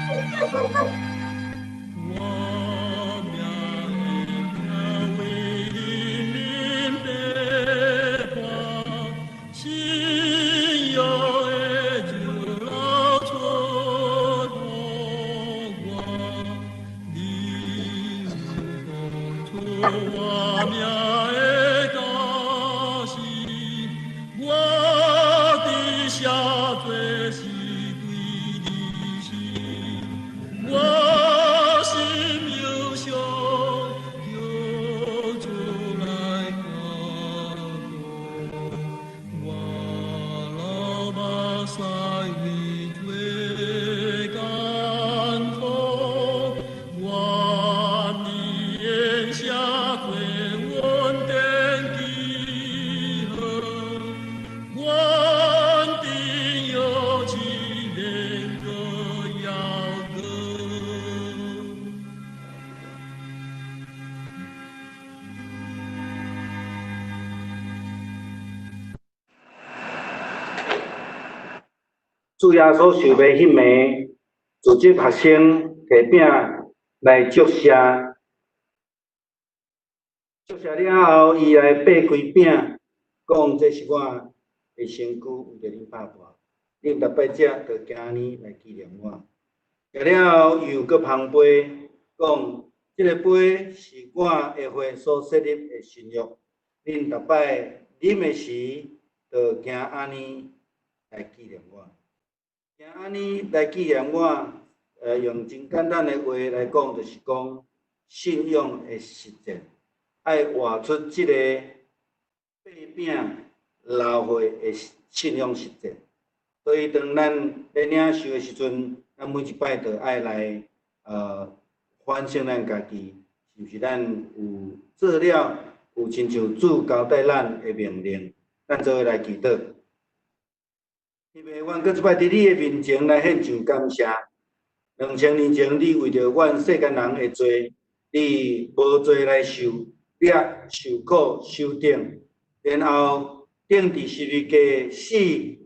活命的主耶穌受賣彼暝，組織學生提餅來祝謝，祝謝了後，伊來擘開餅，講這是我的身軀，為著恁拍破。恁逐擺食，就行按呢來紀念我。食了後，又閣捧杯，講這个杯是我的血所設立的新約。恁逐擺啉的時，就行按呢來紀念我。行按呢來紀念我，用真簡單的話來講，就是講信仰的實踐，愛活出這個擘餅流血的信仰實踐。所以，當咱咧領受的時陣，咱每一擺都愛來反省咱家己，是毋是咱有做了有親像主交代咱的命令，咱做伙來祈禱。因為阮閣一擺佇你的面前來獻上感謝。2000年前，你為著阮世間人的罪，你無罪來受掠、受苦、受釘，然後釘佇十字架死，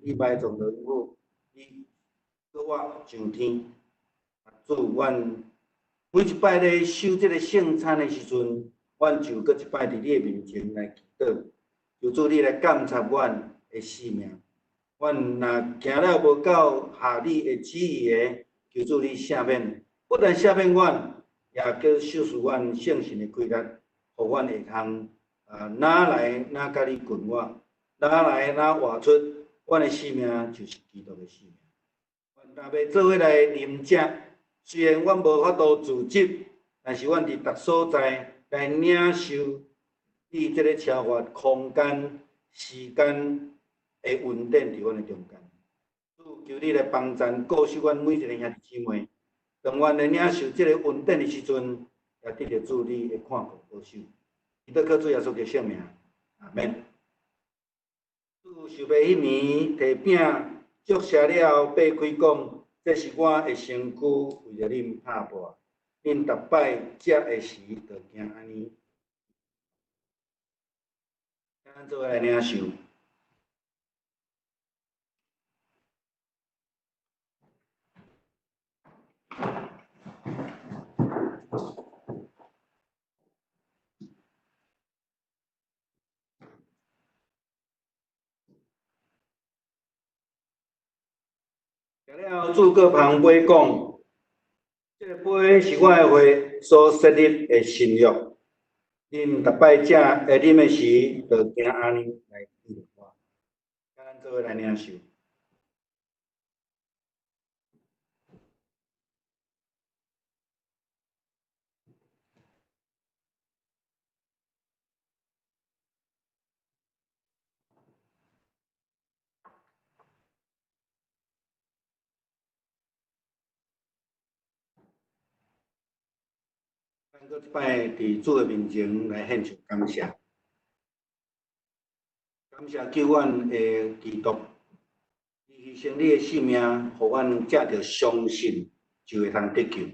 你埋葬佇永遠，你閣活上天。主，阮每一擺咧守這个聖餐的時陣，阮就閣一擺佇你的面前來祈禱，求主你來監察阮的性命。阮若行了無夠合你的旨意的，求主你赦免，不但赦免阮，也閣賞賜阮聖神的氣力，予阮會通哪來哪佮你近我，哪來哪活出阮的生命就是基督的生命。阮若欲做伙來啉食，雖然阮無法度組織，但是阮佇逐所在來領受你這个超越空間、時間的恩典佇阮的中間。主，求你來幫贊、顧惜阮每一个兄弟姊妹。當阮來領受這个恩典的時陣，也得著主你的看顧保守。祈禱靠主耶穌的聖名，阿們。主受賣彼暝，提餅祝謝了後，擘開講：這是我的身軀，為著恁拍破。恁逐擺食的時，就行按呢。請咱做伙來領受。食了後，主閣捧杯講：這个杯是我的血所設立的新約。恁逐擺食會啉的時，就行按呢來紀念我。請咱做伙來領受。咱閣一擺佇主的面前來獻上感謝，感謝救阮的基督，伊犧牲你的性命，予阮藉著相信就會通得救。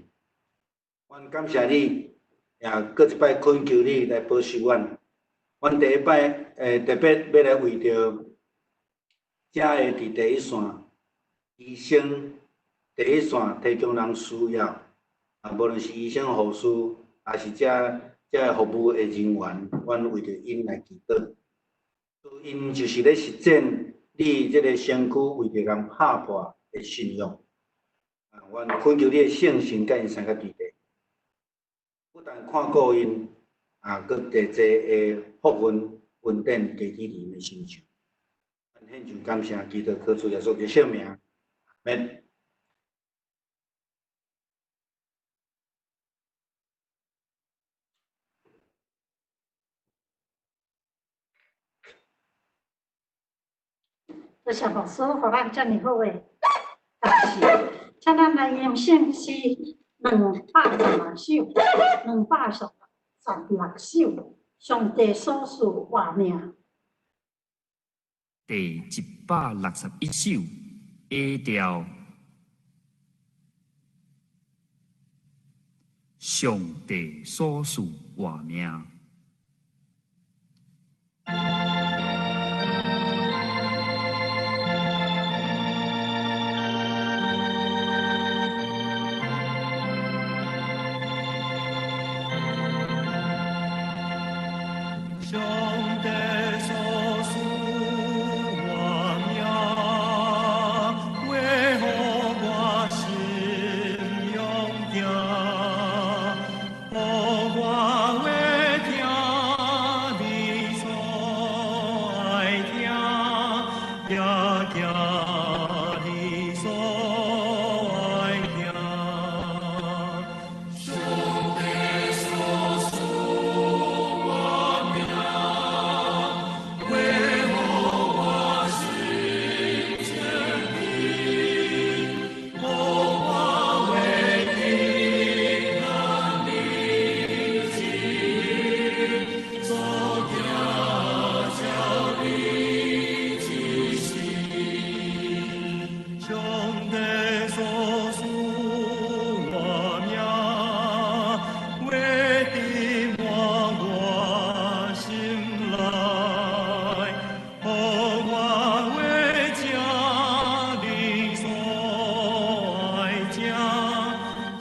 阮感謝你，也閣一擺懇求你來保守阮。阮第一擺，特別欲來為著遮个佇第一線醫生，第一線提供人需要，無論是醫生、護士，抑是遮遮个服務的人員，阮為著𪜶來祈禱。𪜶就是咧實踐你這个身軀為著人拍破的信仰。阮懇求你的聖神佮𪜶相佮佇咧，不但看顧𪜶，閣濟濟的福分恩典加佇𪜶的身上。阮獻上感謝，祈禱靠主耶穌的聖名，阿們。多謝牧師，予咱遮爾好的教示。請咱來用聖詩210首，216首，上帝所賜活命。第161首下調，上帝所賜活命。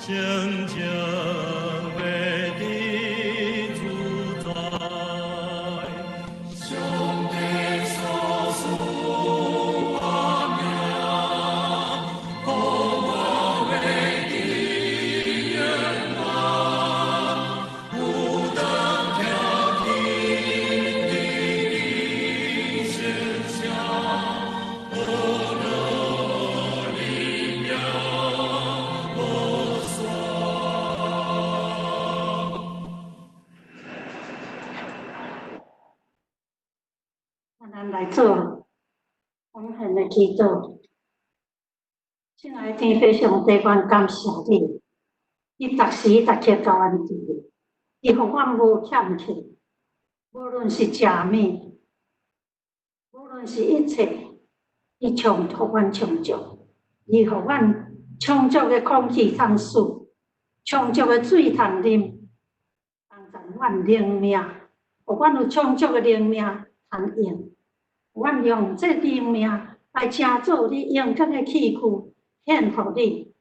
清淨袂得自在。上帝所賜我命，予我袂得永遠，有當徛起佇你身上，呵樂榮耀無煞。咱來做奉獻的祈禱。親愛的天父上帝，阮感謝你，你逐時逐刻佮阮佇，你予阮無欠缺，無論是食物，無論是一切，你充予阮充足，你予阮充足的空氣通吸，充足的水通啉，幫助阮靈命，予阮有充足的靈命通用。阮用這靈命來成做你榮格的器具，獻予你。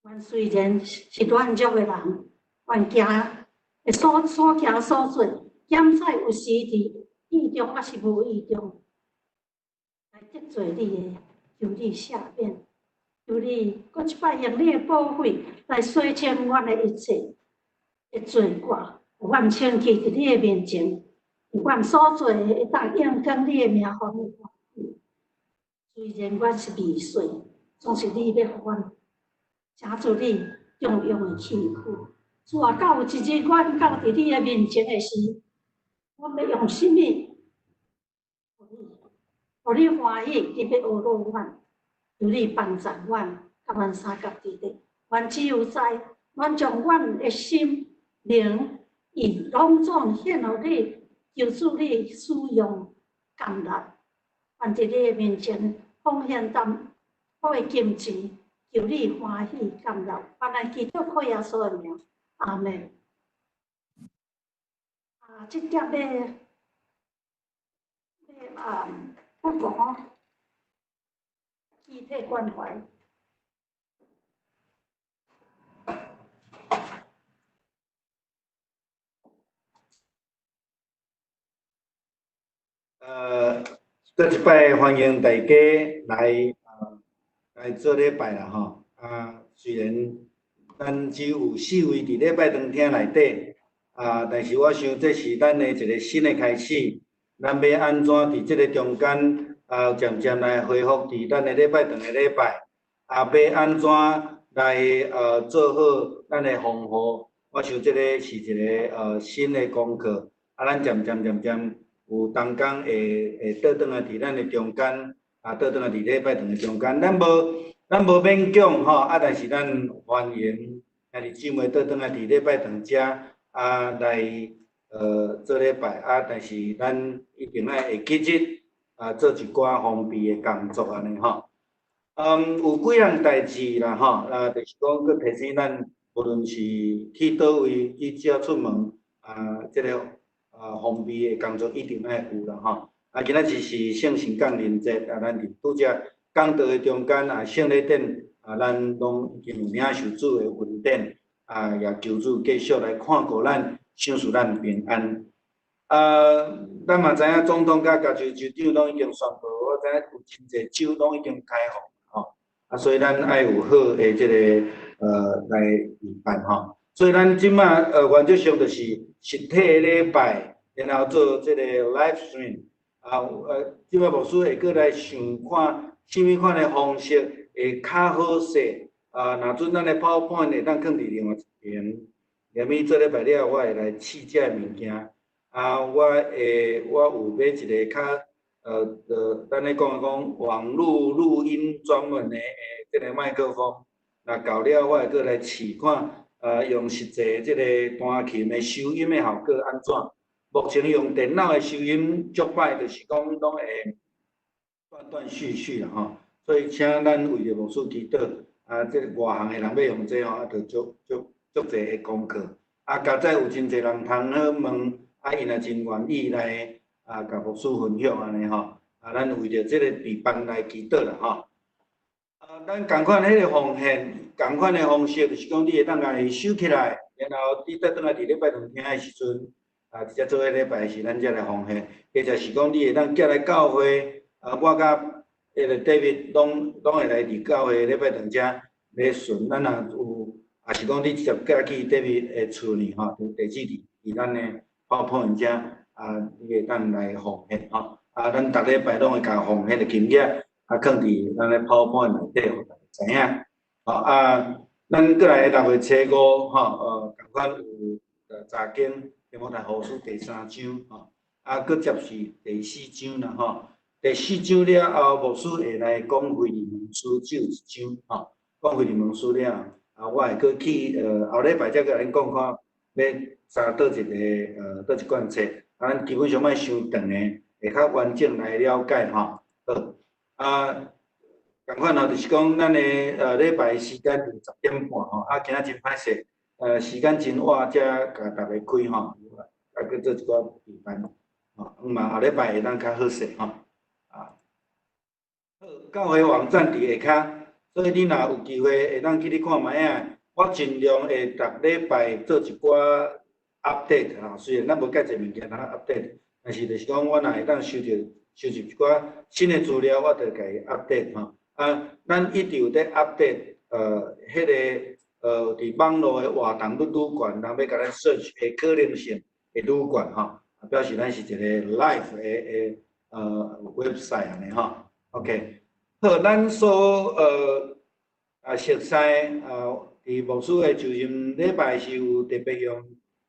阮雖然是軟弱的人，阮行所所行所做，檢採有時佇意中，抑是無意中，來得罪你的，求你赦免，求你閣一擺用你的寶血來洗清阮的一切的罪過，予阮清氣佇你的面前。阮所做的會當應當你的名，予你歡喜。雖然阮是微細，總是你欲予阮成做你重用的器具。主啊，到有一日阮到佇你的面前的時，阮欲用啥物，予你，予你歡喜，你欲呵咾阮，求你幫助阮，佮阮相佮佇咧。阮只有知，阮將阮的心靈意攏總獻予你。求主你使用甘納，願佇你的面前奉獻淡薄的金錢，求你歡喜甘納。願來祈禱靠耶穌的名，阿們。啊，這碟欲欲啊，我講肢體關懷。閣一擺歡迎大家來來做禮拜啦吼。啊，雖然咱只有四位佇禮拜堂廳內底，啊，但是我想這是咱的一個新的開始。咱欲按怎佇這个中間啊，漸漸來恢復佇咱的禮拜堂的禮拜，啊，欲按怎來做好咱的防護？我想這个是一个新的功課。啊，咱漸漸漸漸有同工會會倒轉來佇咱的中間，啊，倒轉來佇禮拜堂的中間，咱無咱無勉強吼，啊，但是咱歡迎兄弟姊妹倒轉來佇禮拜堂遮啊來做禮拜，啊，但是咱一定愛會記得啊做一寡防備的工作按呢吼。嗯，有幾項代誌啦吼，啊，就是講閣提醒咱，無論是去佗位去遮出門啊，這个啊，防備的工作一定愛有啦吼。啊，今仔日是聖神降臨節，啊，咱佇拄則講道的中間啊，聖禮典啊，咱攏已經有領受主的恩典，啊，也求主繼續來看顧咱，賞賜咱平安。啊，咱嘛知影總統佮加州州長攏已經宣布，我知影有真濟州攏已經開放吼，啊，所以咱愛有好的這個來預辦吼。所以咱這馬原則上就是實體的禮拜，然後做這個 live stream，啊，這馬牧師會閣來想看啥物款的方式會較好勢，啊，若準咱的 PowerPoint 會當囥佇另外一邊，連咪做禮拜了，我會來試這个物件，啊，我會我有買一个較咱咧講講網路錄音專門的這个麥克風，若到了我會閣來試看。用實際這个彈琴的收音的效果按怎？目前用電腦的收音足歹，就是講攏會斷斷續續啦吼。所以請咱為著牧師祈禱，啊，這个外行的人欲用這吼，啊，著足足足濟的功課。啊，佳哉有真濟人通好問，啊，𪜶也真願意來啊，共牧師分享按呢吼。啊，咱為著這个備辦來祈禱啦吼。咱仝款彼个奉献，仝款的方式，就是讲你会当共伊收起来，然后你再转来伫礼拜堂听的时阵，直接做彼礼拜时，咱才来奉献。或者是讲你会当寄来教会，我佮彼个 David 拢会来伫教会礼拜堂遮咧巡。咱若有，也是讲你直接寄去 David 的厝里吼，地址伫咱的 PowerPoint 遮，你会当来奉献吼。咱逐礼拜拢会共奉献的金额，囥伫咱的 PowerPoint 内底，予大家知影。吼啊，咱阁来6月初5吼，仝款有查经提摩太后书第三章吼，阁接是第四章啦吼。第四章了后，牧师会来讲腓利门书，只有一章吼。讲腓利门书了后，我会阁去后礼拜才阁来恁讲看，欲查佗一个佗一卷册，咱基本上莫伤长的，会较完整来了解吼。好，仝款吼，就是讲咱的礼拜时间是10点半吼，今仔真歹势，时间真晚才共大家开吼，阁做一寡预办，吼，嘛后礼拜会当较好势吼。好，教会网站伫下跤，所以你若有机会会当去咧看觅仔，我尽量会逐礼拜做一寡 update 吼，虽然咱无介济物件通 update，但是就是讲我若会当收集一寡新的资料，我就共伊 update 吼。咱一直有咧 update，彼个伫网路的活动愈愈悬，人欲共咱 search 的可能性会愈悬吼，表示咱是一个 live 的 website 按呢吼。OK，好，咱所熟悉伫牧师的就任礼拜是有特别用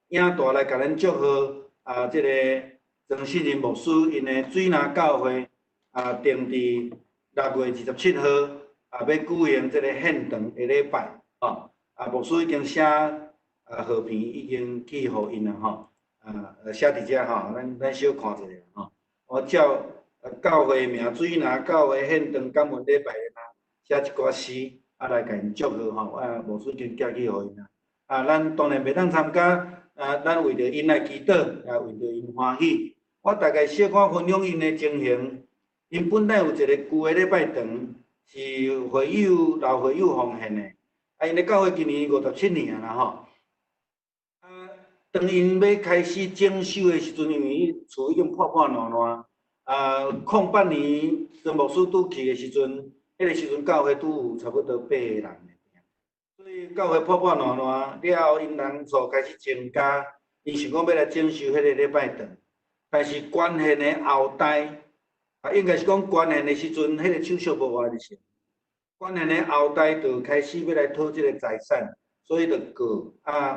影带来共咱祝贺这个庄信仁牧师𪜶的水林教会定伫6月27号欲举行这个献堂的礼拜吼，牧师已经写贺片已经去予𪜶啦吼，写伫遮吼，咱小看一下吼，我照教会名水林教会献堂感恩礼拜啦，写一寡诗，来共𪜶祝贺吼，牧师已经寄去予𪜶啦。咱当然袂当参加，咱为著𪜶来祈祷，为著𪜶欢喜。我大概小可分享𪜶的情形。𪜶本来有一个旧的礼拜堂，是会友老会友奉献的，𪜶的教会今年57年啊啦吼。当𪜶欲开始整修的时阵，因为伊厝已经破破烂烂。08年庄牧师拄去的时阵，彼个时阵教会拄有差不多8个人尔。所以教会破破烂烂了后，𪜶人数开始增加，𪜶想讲欲来整修彼个礼拜堂，但是捐献的后代，应该是讲捐献的时阵，彼个手续无完成，捐献的后代就开始欲来讨这个财产，所以就告，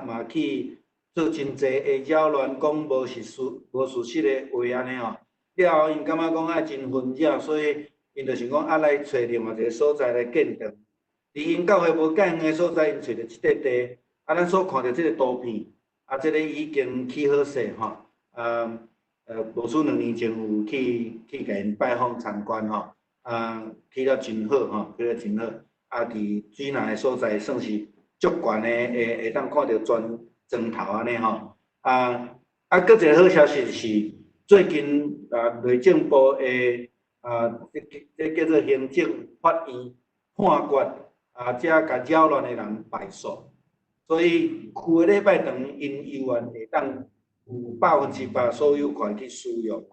嘛去做真济的扰乱，讲无事实的话按呢吼。了后，𪜶感觉讲爱真纷扰，所以𪜶就想讲来揣另外一个所在来建堂。伫𪜶教会无介远的所在，𪜶揣著这块地。咱所看著这个图片，这个已经起好势吼。牧师2年前有去共𪜶拜访参观吼，起了真好吼，起了真好。伫水林的所在算是足悬的，会当看著全庄头按呢吼。阁一个好消息是，最近内政部的这叫做行政法院判决才共扰乱的人败诉，所以旧的礼拜堂𪜶犹原会当有100%所有权去使用，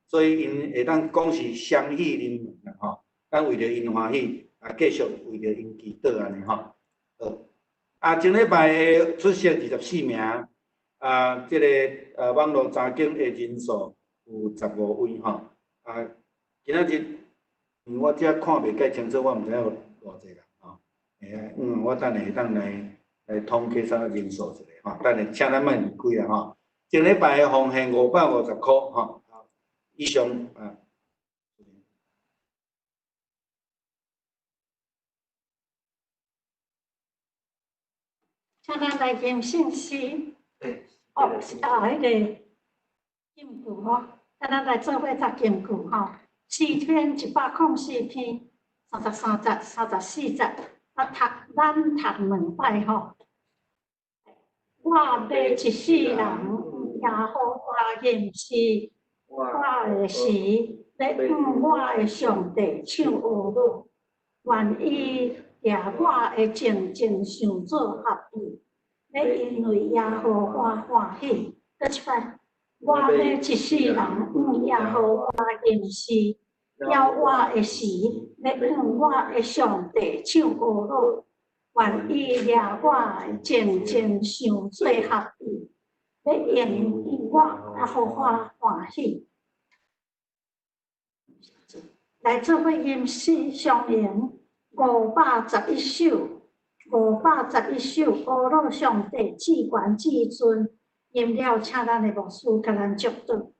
所以𪜶会当讲是双喜临门啦吼。咱为著𪜶欢喜，继续为著𪜶祈祷按呢吼。好，前礼拜的出席24名，这个网路查经的人数有15位吼。今仔日因为我这看袂介清楚，我毋知影有偌济人吼。我等下会当来统计啥人数一下吼。等下请咱莫离开啦吼。前礼拜的奉献550箍吼。以上啊。请咱来念圣诗。哦，彼个金句吼，咱来做伙读金句吼。诗篇104篇，33节、34节，咱读两摆吼。我欲一世人耶和华认识我的时，欲向我的上帝唱歌。愿伊掠我的性情想做合意，欲因为耶和华欢喜。閣一擺，我欲一世人向耶和华行事，了活的時，欲向我的上帝唱歌樂。願伊掠我的性情想做合意，欲因我耶和華歡喜。來做伙吟詩相迎511首，511首，阿樂上帝至懸至尊，吟了，請咱的牧師共咱祝禱。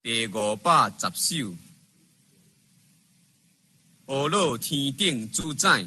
第510首，阿樂天頂主宰。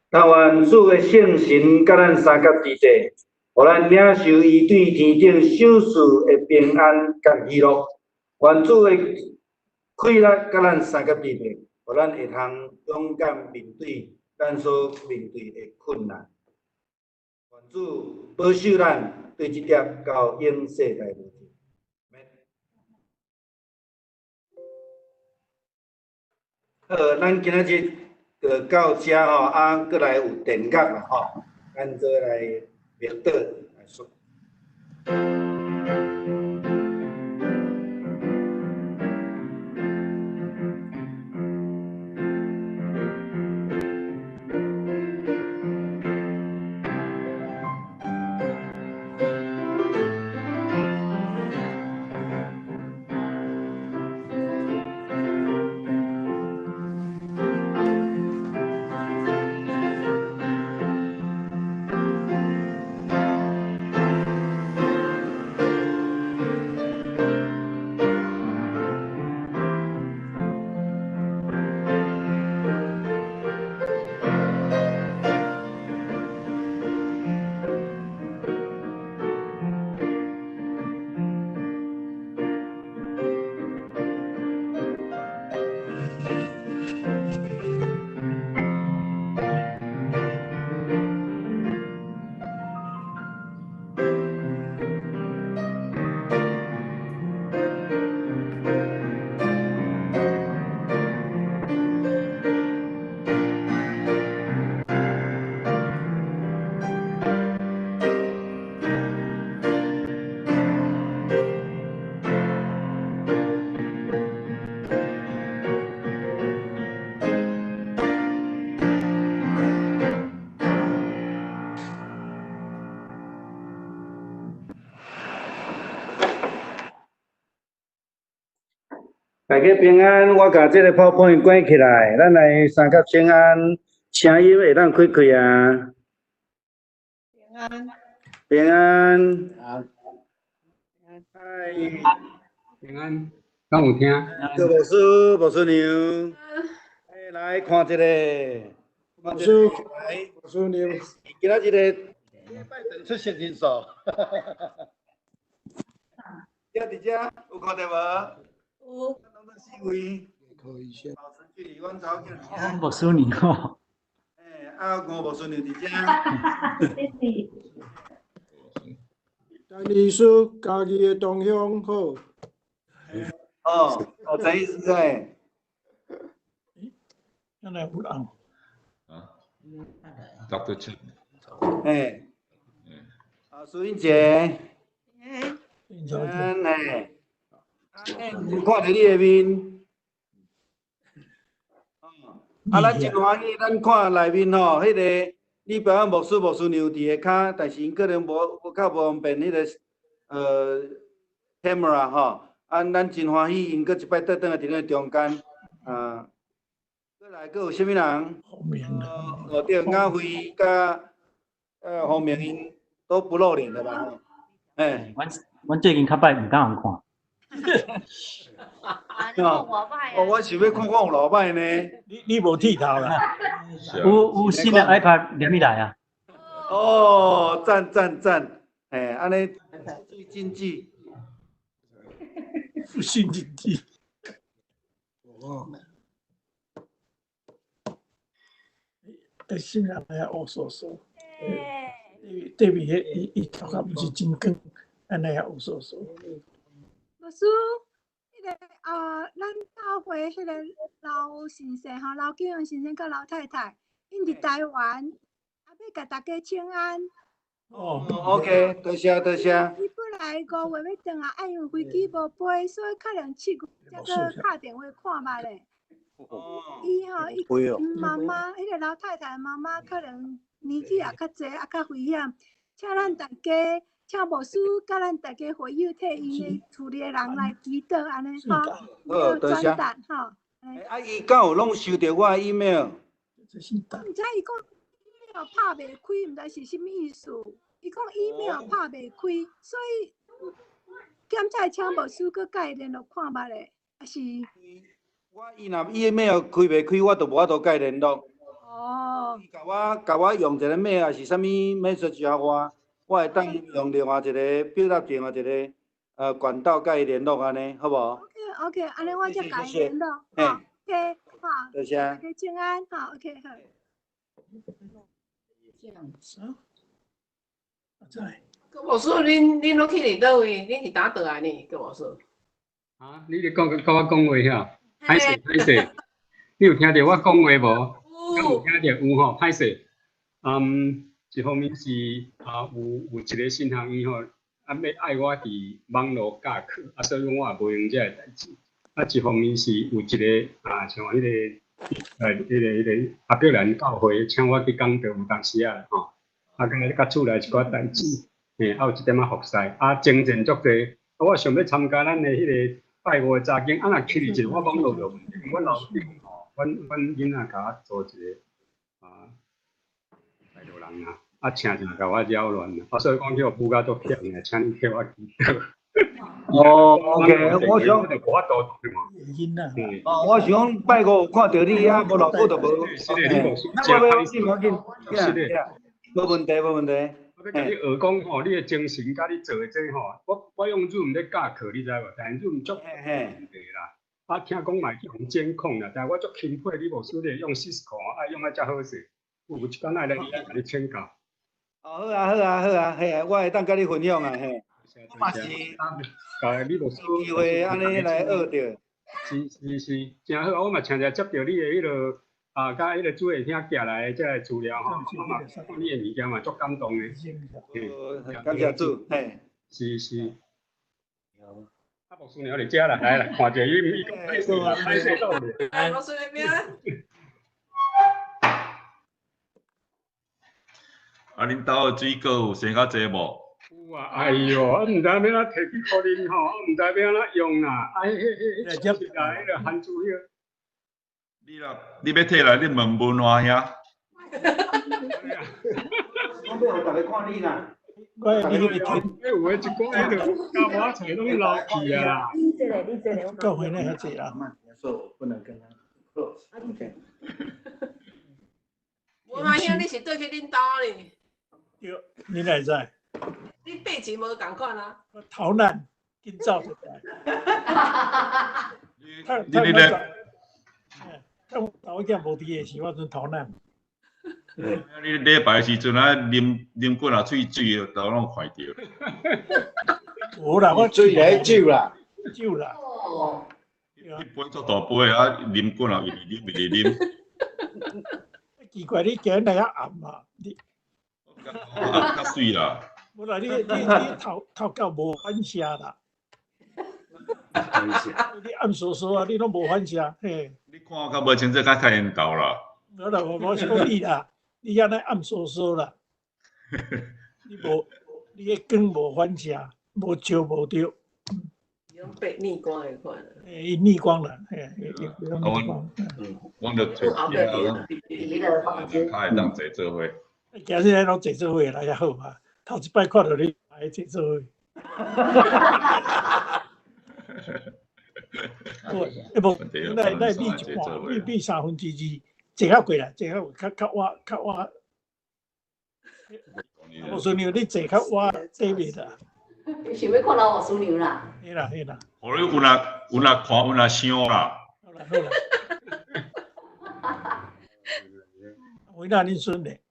但願主的聖神佮咱相佮佇咧，予咱領受伊對天頂賞賜的平安佮喜樂。願主的氣力佮咱相佮佇咧，予咱會通勇敢面對咱所面對的困難。願主保守咱對這點到永世代無盡。好，咱今仔日就到遮吼，啊，閣來有電樂啦吼，咱做來默禱來說。大家平安，我共這个 PowerPoint 關起來，咱來三甲請安，聲音會當開開啊。平安。平安。安。嗨。平安，敢有聽？郭牧師、牧師娘，欸，來看一下。牧師，牧師娘。今仔日个禮拜堂出席人數。遮佇遮有看著無？有。四位，可以先。保持距離，阮走去。牧師娘吼。欸，啊，吳牧師娘佇遮。謝謝。陳醫師，家己的同鄉好。哦，哦，陳醫師欸。原來有人。啊，Dr. Chen。欸。啊，蘇英姐。嗯欸。有看著你的面。啊，咱真歡喜，咱看內面吼，彼个李保安牧師、牧師娘佇下跤，但是𪜶可能無較無方便彼个 Tamara 吼，啊，咱真歡喜𪜶閣一擺倒轉來佇咱中間，啊，閣來閣有啥物人？哦，對，亞輝佮洪明𪜶都不露臉的啦，吼，欸。阮最近較擺毋敢予人看。哦，我想欲看看有偌歹呢。你無剃頭啦？有新的 iPad 連起來啊！哦，讚讚讚，欸，按呢最經濟。新經濟。哦。欸，新人來烏索索。對面彼伊頭殼毋是真光，按呢也烏索索。牧師，彼個啊，咱教會彼個老先生吼，老景榮先生佮老太太，𪜶佇台灣，啊，欲共大家請安。哦，OK，多謝多謝。伊本來5月欲轉來，啊，因為飛機無飛，所以可能7月才閣敲電話看覓咧。伊吼，伊媽媽，彼個老太太媽媽可能年紀也較濟，也較危險，請咱大家，請牧師佮咱大家會友替𪜶的厝裡的人來祈禱，按呢吼，好，多謝。吼。啊，伊敢有攏收著我的 email？毋知伊講 email 拍袂開，毋知是啥物意思。伊講 email 拍袂開，所以檢查請牧師閣共伊聯絡看覓咧，抑是？我伊若 email 開袂開，我就無法度共伊聯絡。哦。伊共我用一個 mail 抑是啥物 message 予我，我會當用另外一個表達另外一個管道共伊聯絡按呢，好無？OK OK，按呢我才共伊聯絡。好，OK，好。多謝。大家請安，好，OK，好。這樣子啊？在。郭牧師，恁攏去佇佗位？恁是佗倒來呢？郭牧師。啊，你咧講佮我講話遐？歹勢歹勢，你有聽著我講話無？有聽著有吼，歹勢。嗯，一方面是啊，有一個神學院吼，啊欲愛我佇網路教課，啊，所以講我也無閒這个代誌。啊，一方面是有一個啊，像彼個阿伯蘭教會請我去講道，有當時啊吼，啊，敢若佮厝內一寡代誌，嘿，啊有一點仔服侍，啊，精進足濟。啊，我想欲參加咱的彼個拜五的查經，啊，若去一下，我網路有問題，阮老闆吼，阮囡仔共我做一個啊，大陸人啊，啊，請請共我擾亂啊，所以講叫我補甲足忝的，請你替我祈禱。哦，OK，我想，無法度哦，我想講拜五有看著你啊，無偌久就無。是的，你無無要緊，無要緊，是的，無問題，無問題。我欲共你學講吼，你的精神佮你做的這吼，我用 Zoom 咧教課，你知無？但是 Zoom 足問題啦。啊，聽講嘛會去予監控啦，但是我足欽佩你牧師你用 Cisco 啊，用啊遮好勢。有一工愛來遐共你請教。哦，好啊，好啊，好啊，嘿，我會當佮你分享啊，嘿。我嘛是，你牧師機會按呢來學著。是是是，誠好，我嘛誠濟接著你的彼個啊，佮彼個主會兄寄來的這個資料吼，我嘛看你的物件嘛足感動的。感謝主，嘿。是是。啊，牧師娘佇遮啦，來來，看者伊伊講歹勢啦，歹勢倒咧。哎，牧師那邊。啊，恁兜的水果有生較濟無？有啊，哎喲，我毋知欲按怎提去予恁吼，我毋知欲按怎用啦。啊，彼，彼，彼個番薯彼個。你若你欲提來，你問問我兄。我欲予逐家看你啦。我你彼有的一寡彼个膠膜菜攏流去啊。你這個，你這個。教會那遐濟人。所以我不能跟他 close。OK。無嘛兄，你是倒去恁兜呢？對，你哪會知？你背景無仝款啊？我逃難，緊走出來。你咧？我頭一無佇的時，我陣逃難。你禮拜時陣啊，啉幾若喙水，都攏看著。無啦，我水來酒啦，酒啦。哦。一杯足大杯啊，啉幾若一直啉一直啉。奇怪，你今日來遐暗啊？你較媠啦。無啦，你頭殼無反射啦。你暗袅袅啊，你攏無反射，嘿。你看我較無清楚，較較緣投啦。無啦，我是講你啦，你按呢暗袅袅啦，你無，你彼光無反射，無照無著。被逆光的款。欸，逆光啦，嘿，伊拢逆光。阮就揣较会当坐做伙。今日咱攏坐做伙來較好嘛，頭一擺看著你來坐做伙。欸無，咱比一半，比2/3，坐較過來，坐較較較倚較倚。無孫娘，你坐較倚對面啦。你想欲看老師娘啦？嘿啦嘿啦。予你有若有若看有若想啦。好啦好啦。維那恁孫咧？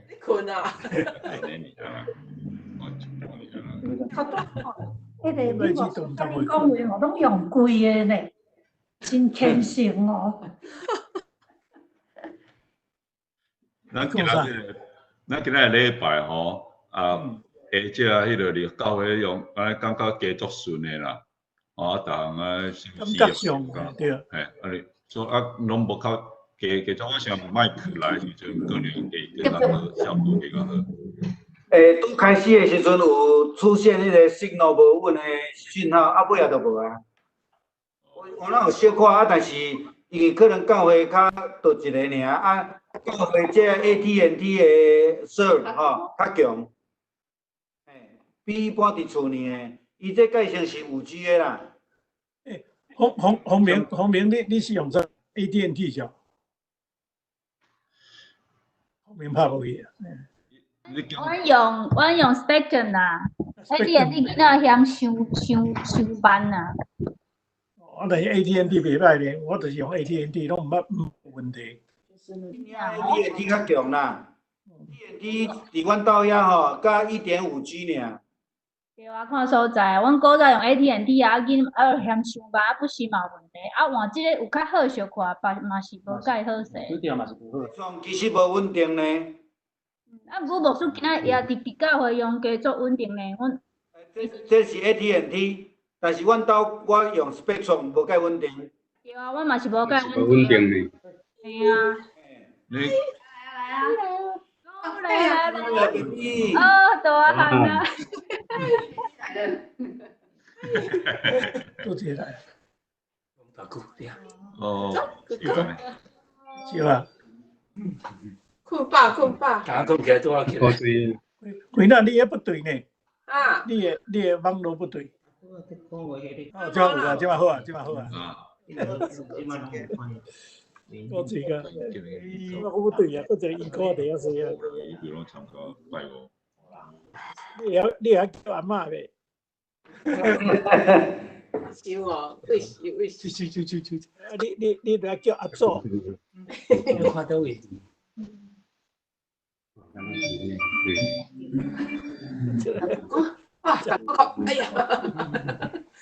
你睏啊？彼個你無甲恁講話吼，攏用跪的呢，真虔誠哦。咱今仔日，咱今仔日禮拜吼，啊，下晝彼個佇教會用，按呢感覺加足順的啦，啊，逐項啊，感覺上對。嘿，啊你，所以啊，攏無較加加足，我想麥克來時陣，可能會較好，效果會較好。欸，拄開始的時陣有出現彼個信號無穩的訊號，啊尾仔就無啊。我若有小可啊，但是伊可能教會較倒一個爾，啊，教會這 AT&T 的 serve 吼較強，嘿，比一般佇厝內的，伊這改成是5G 的啦。欸，洪洪明，洪明，你是用啥 AT&T 是？洪明拍無去啊。阮用 Spectrum 啦，AT&T 囡仔嫌傷傷傷慢啊。我但是 AT&T 袂歹咧，我就是用 AT&T，攏毋捌有問題。 AT&T 較強啦，AT&T 佇阮兜遐吼，才1.5G 爾。對啊，看所在，阮古早用 AT&T 啊，囡仔嫌傷慢，啊不時嘛有問題，啊換這個有較好小可，嘛是無介好勢。其實無穩定呢。啊，毋過牧師今仔也佇教會用加足穩定呢，阮。這是 AT&T，但是阮兜我用 Spectrum 無介穩定。對啊，我嘛是無介穩定呢。對啊。你。來啊來啊！來來來！哦，大漢啊！多謝來。哦。是吧？困飽困飽。剛講起來拄仔起來。桂娜，你彼不對呢？啊！你的網路不對。哦，這有啊，這嘛好啊，這嘛好啊。我這個，我不對啊，我這個音高佇遐說啊。你會曉叫阿嬤袂？想哦，為為。去去去去去！你著愛叫阿祖。你看佗位？啊！哎呀，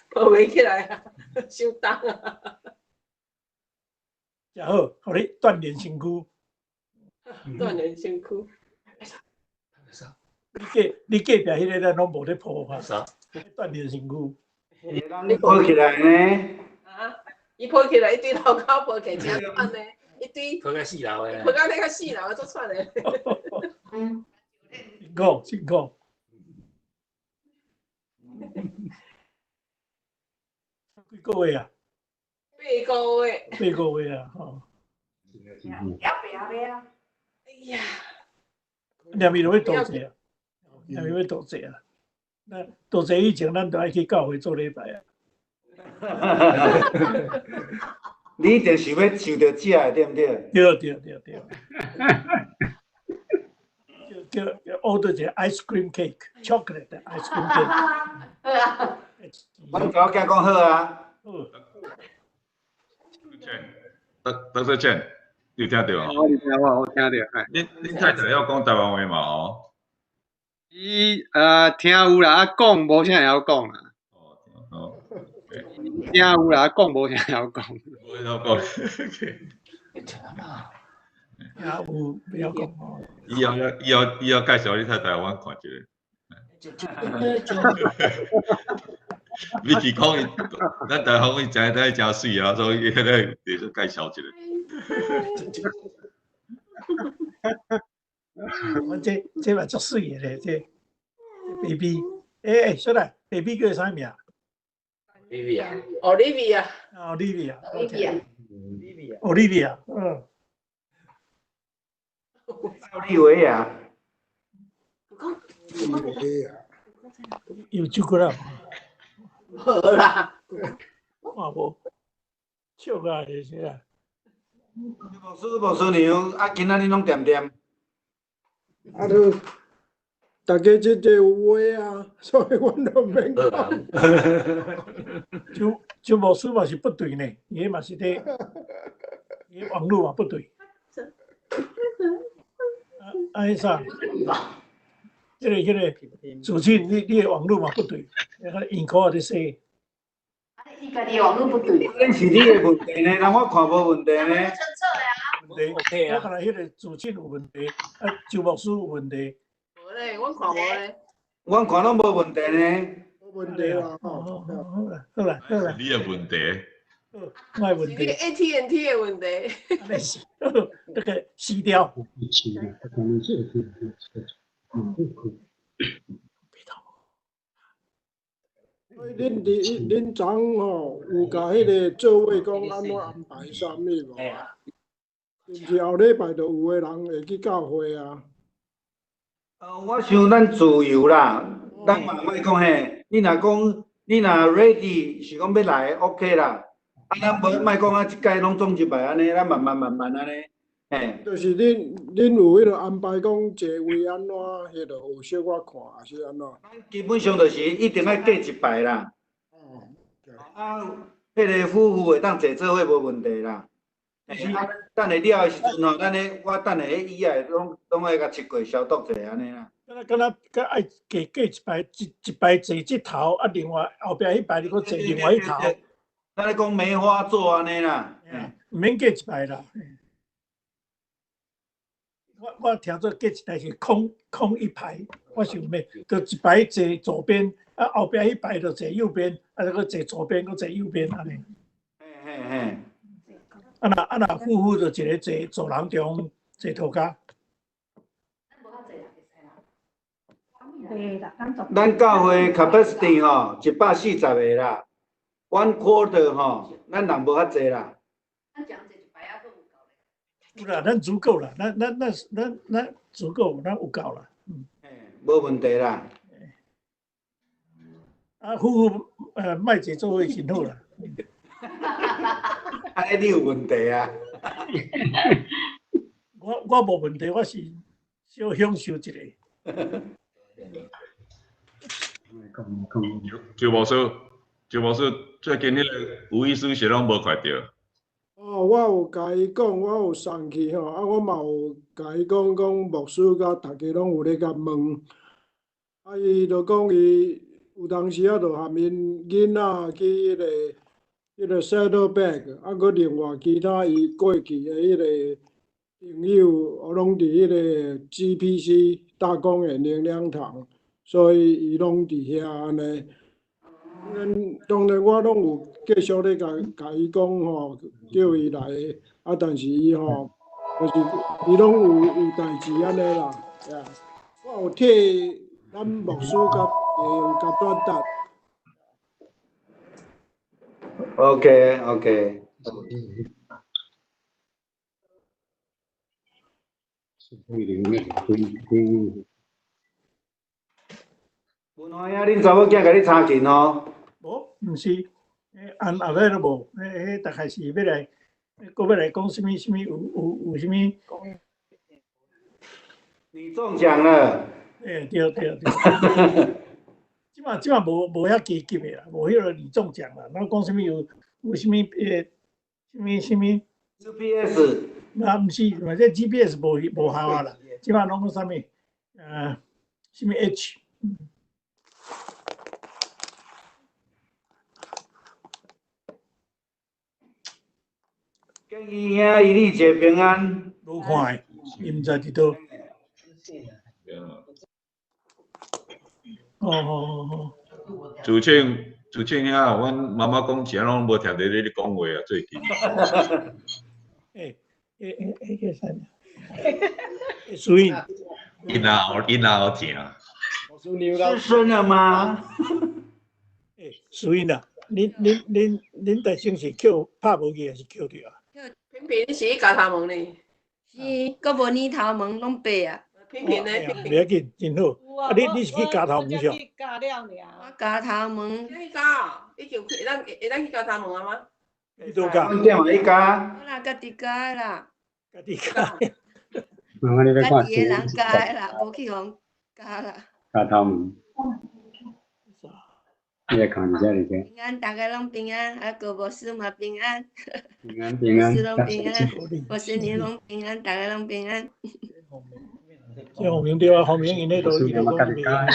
抱袂起來啊，傷重啊！誠好，予你鍛鍊身軀。鍛鍊身軀。你隔壁彼個咱攏無咧抱哈。鍛鍊身軀。你抱起來呢？啊！伊抱起來一堆老狗抱起來真喘呢，一堆。抱到四樓的。抱到那個四樓的足喘的。辛苦辛苦。幾個月啊？8個月。8個月啊，吼。哎呀！念伊就欲多謝啊，念伊欲多謝啊。那多謝以前，咱就愛去教會做禮拜啊。你一定想欲想著食的，對毋對？對對對對。叫叫 order 一個 ice cream cake，chocolate ice cream cake。好啊。阮查某囝講好啊。好。鄧世倩，你有聽著無？我有聽，我聽著。恁太太曉講台灣話嘛？哦。伊聽有啦，啊講無啥會曉講啦。哦。聽有啦，講無啥會曉講。無曉講。聽有袂曉講。以後以後介紹你太太，阮看一下。你是講伊，咱台灣伊知影誠媠啊，所以彼個得說介紹一下。我這嘛足媠的咧，這 baby，欸，小蘭，baby 叫啥名？ Olivia。 Olivia。 Olivia。 Olivia，嗯。奥利维亚。有朱古力。无啦。看无，笑啊，就是啊。牧师，牧师娘，啊，今仔日拢恬恬。啊，都大家这个有话啊，所以阮都免讲。周牧师嘛是不对呢，伊嘛是咧，伊网路嘛不对。啊，彼啥？这个主持人，你的网路嘛不对，那个眼科也伫洗。你家己网路不对。那是你的问题呢，人我看无问题呢。问题，我看来彼个主持人有问题，啊，周牧师有问题。无咧，阮看无咧。阮看拢无问题呢。无问题啦，好啦，好啦，好啦。你的问题。我的问题。是你 AT&T 的问题。那是，这个死掉。恁伫恁昨吼有共彼个座位讲按怎安排啥物无？是毋是后礼拜就有的人会去教会啊？我想咱自由啦，咱嘛莫讲嘿，你若讲你若 ready 是讲欲来 OK 啦，啊，咱无莫讲啊，一届拢总入来按呢，咱慢慢慢慢按呢，嘿。就是恁有彼个安排讲座位按怎，彼个有小可看，抑是按怎？基本上就是一定爱过一排啦。啊，彼个夫妇会当坐做伙无问题啦。啊，等下了的时阵吼，咱咧我等下彼椅仔拢爱共拭过消毒者按呢啦。敢若敢爱加过一排，一排坐这头，啊，另外后壁彼排你阁坐另外一头。咱咧讲梅花座按呢啦。毋免过一排啦。我听做过一排是空空一排，我想欲，就一排坐左边，啊后壁彼排就坐右边，啊阁坐左边，阁坐右边按呢。嘿嘿嘿。啊若夫妇就一个坐左人中，坐头家。咱教会 capacity 吼140个啦，one quarter 吼，咱人无遐济啦。有啦，咱足够啦，咱足够，咱有够啦。嗯。无问题啦。啊，夫妇莫坐做伙真好啦。按呢你有问题啊？我无问题，我是小享受一下。周牧师，周牧师，最近彼个吴医师是拢无看著？哦，我有共伊讲，我有送去吼，啊，我嘛有共伊讲，讲牧师佮逐家拢有咧共问，啊，伊就讲伊有当时仔就含𪜶囡仔去彼个 Saddleback，啊，阁另外其他伊过去的彼个朋友，拢伫彼个 GPC 大公园灵粮堂，所以伊拢伫遐按呢。当然，我拢有继续咧共伊讲吼，叫伊来，啊，但是伊吼，就是伊拢有代志按呢啦，我有替咱牧师共有共转达。 OK OK。文华兄，恁查某囝共你查琴吼？无，毋是，按后尾都无，彼大概是欲来，阁欲来讲啥物啥物有啥物？你中奖了。欸，对对对。这马无遐低级的啦，无彼个你中奖啦，咱讲啥物有啥物啥物啥物？GPS。啊，毋是，嘛这 GPS 无效啊啦，这马拢讲啥物？啥物 H？建议兄，伊你一平安。无看的，伊毋知伫佗。哦哦哦。主庆，主庆兄，阮妈妈讲钱拢无听著你咧讲话啊，最近。欸欸欸，个啥？苏英。𪜶若有疼。失声了吗？欸，苏英啊，恁大先是扣拍无去，还是扣著啊？平平，你是去铰头毛呢？是，阁无乳头毛拢白啊。平平呢？袂要紧，真好。啊，你是去铰头毛去？铰了尔。我铰头毛。你去铰？已经会当会当去铰头毛啊吗？去佗铰？店嘛去铰。我啦，家己铰啦。家己铰。家己的人铰的啦，无去予人铰啦。铰头毛。你来看一下你听。平安，大家拢平安，啊，高牧师嘛平安。平安平安。牧师拢平安，牧师娘拢平安，大家拢平安。这洪明对啊，洪明𪜶咧都伊都讲平安。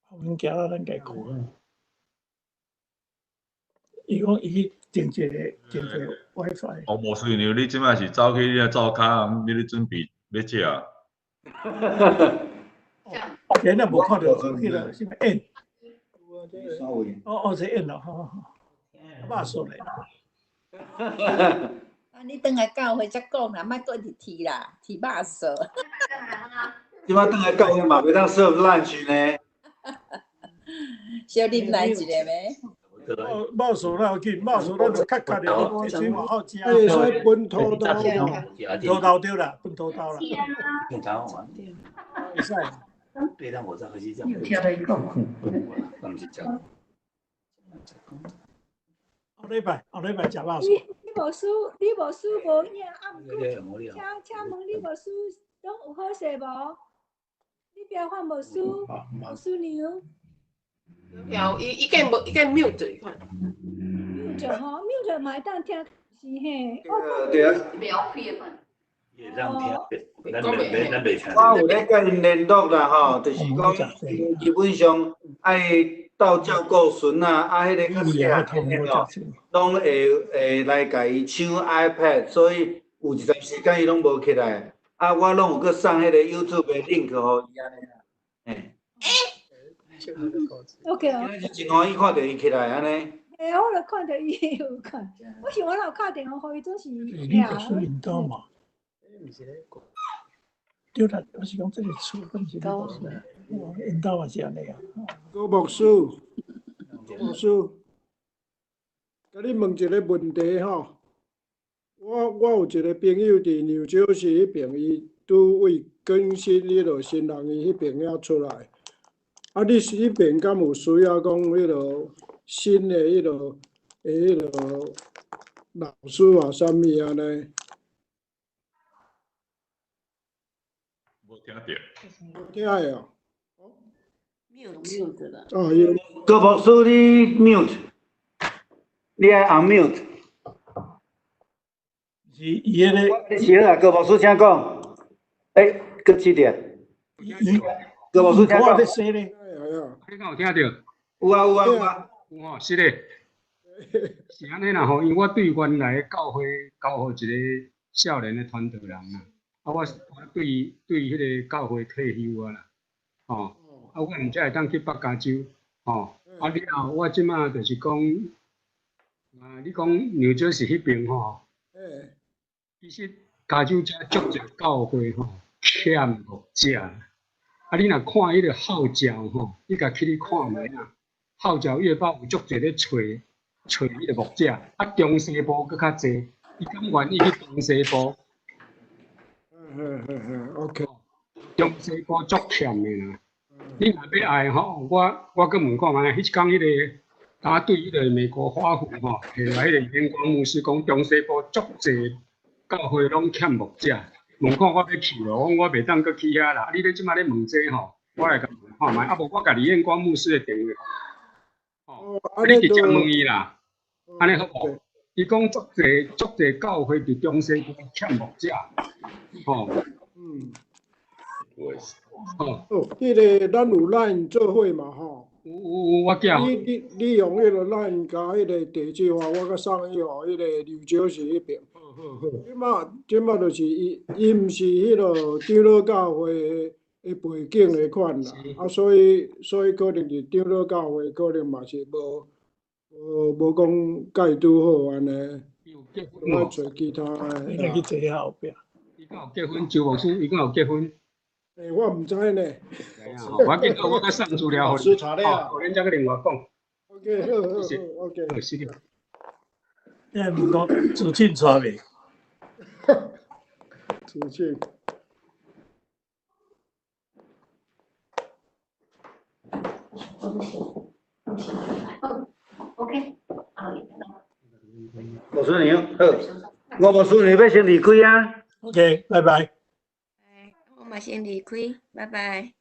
洪明行到咱家看，伊讲伊去订一个订一个 WiFi。哦，牧师娘，你这摆是走去你咧灶跤，你咧准备欲食？原来无看著彼个啥物宴。哦哦，这宴咯，好好好，肉臊咧。啊，你转来教会才讲啦，莫阁一直提啦，提肉臊。这摆转来教会嘛袂当 serve lunch 呢。小啉来一个袂？肉臊咱要紧，肉臊咱就较较咧，这水嘛好食。会使分土豆。土豆对啦，分土豆啦。会使。8点50开始食。有听伊讲。我毋是食。后礼拜，后礼拜食肉臊。你牧师，你牧师无影，啊，毋过请问你牧师拢有好势无？你标范牧师，牧师娘。有，伊伊见无，伊见 mute 伊看。 mute 吼，mute 嘛会当听是嘿。对啊。袂晓开的款。会当听，咱袂咱袂听。我有咧佮𪜶联络啦吼，就是讲基本上爱斗照顾孙仔，啊，彼个较细汉的吼，拢会会来共伊抢 iPad，所以有一段时间伊拢无起来。啊，我拢有阁送彼个 YouTube 的 link 予伊按呢啦，嘿。 OK 哦。是真欢喜看著伊起来按呢。嘿，我就看著伊有看，我想我若有敲电话予伊，总是你就是𪜶兜嘛。对啦，我是讲这个厝，敢是你𪜶兜嘛是按呢啊。高牧师，牧师，共你问一个问题吼。我有一个朋友伫纽泽西彼边，伊拄位更新彼落新人院彼边遐出来。啊，你彼边敢有需要讲彼落新的彼落的彼落老师啊，啥物按呢？无听著。无听会哦。 mute 啦。哦，有。高牧师，你 mute，你爱 unmute。是伊彼个。是啊，高牧师，请讲。欸，阁试著。高牧师，请讲。你敢有听著？有啊有啊有啊。有吼，是咧。是按呢啦吼，因为我对原来教会交予一个少年的传道人啦，啊，我对对彼个教会退休啊啦，吼，啊，我毋才会当去北加州，吼，啊了后我这马就是讲，啊，你讲纽泽西彼边吼，其实加州遮足济教会吼欠牧者，啊，你若看彼个号召吼，你共去你看覓啊？号召月报有足济咧揣揣彼个牧者，啊，中西部阁较济，伊敢愿意去中西部？嗯，OK。中西部足欠的啦，你若欲爱吼，我阁问看觅，彼一工彼个，敢对彼个美国华府吼，提来彼个眼光牧师讲，中西部足济教会拢欠牧者，问看我欲去无？我讲我袂当阁去遐啦。你咧这马咧问这吼，我来共问看觅，啊无我共李彦光牧师的电话，吼，啊你直接问伊啦，按呢好无？伊讲足济足济教会伫中西部欠牧者，吼。嗯。哦，彼个咱有 LINE 做伙嘛吼？有有有，我寄。你用彼个 LINE 共彼个地址话，我阁送去予彼个刘少士彼边。好好好。这马就是伊，伊毋是彼落长老教会的背景的款啦，啊，所以可能伫长老教会可能嘛是无讲佮伊拄好按呢。我揣其他的。你去坐遐后壁。伊敢有结婚？周牧师，伊敢有结婚？欸，我毋知呢。我结果我阁送资料予你，吼，恁再阁另外讲。 OK，好好好，OK。好，谢谢。你毋讲自信带未？自信。 OK。牧师娘，好，吴牧师娘欲先离开啊。 OK，拜拜。我嘛先离开，拜拜。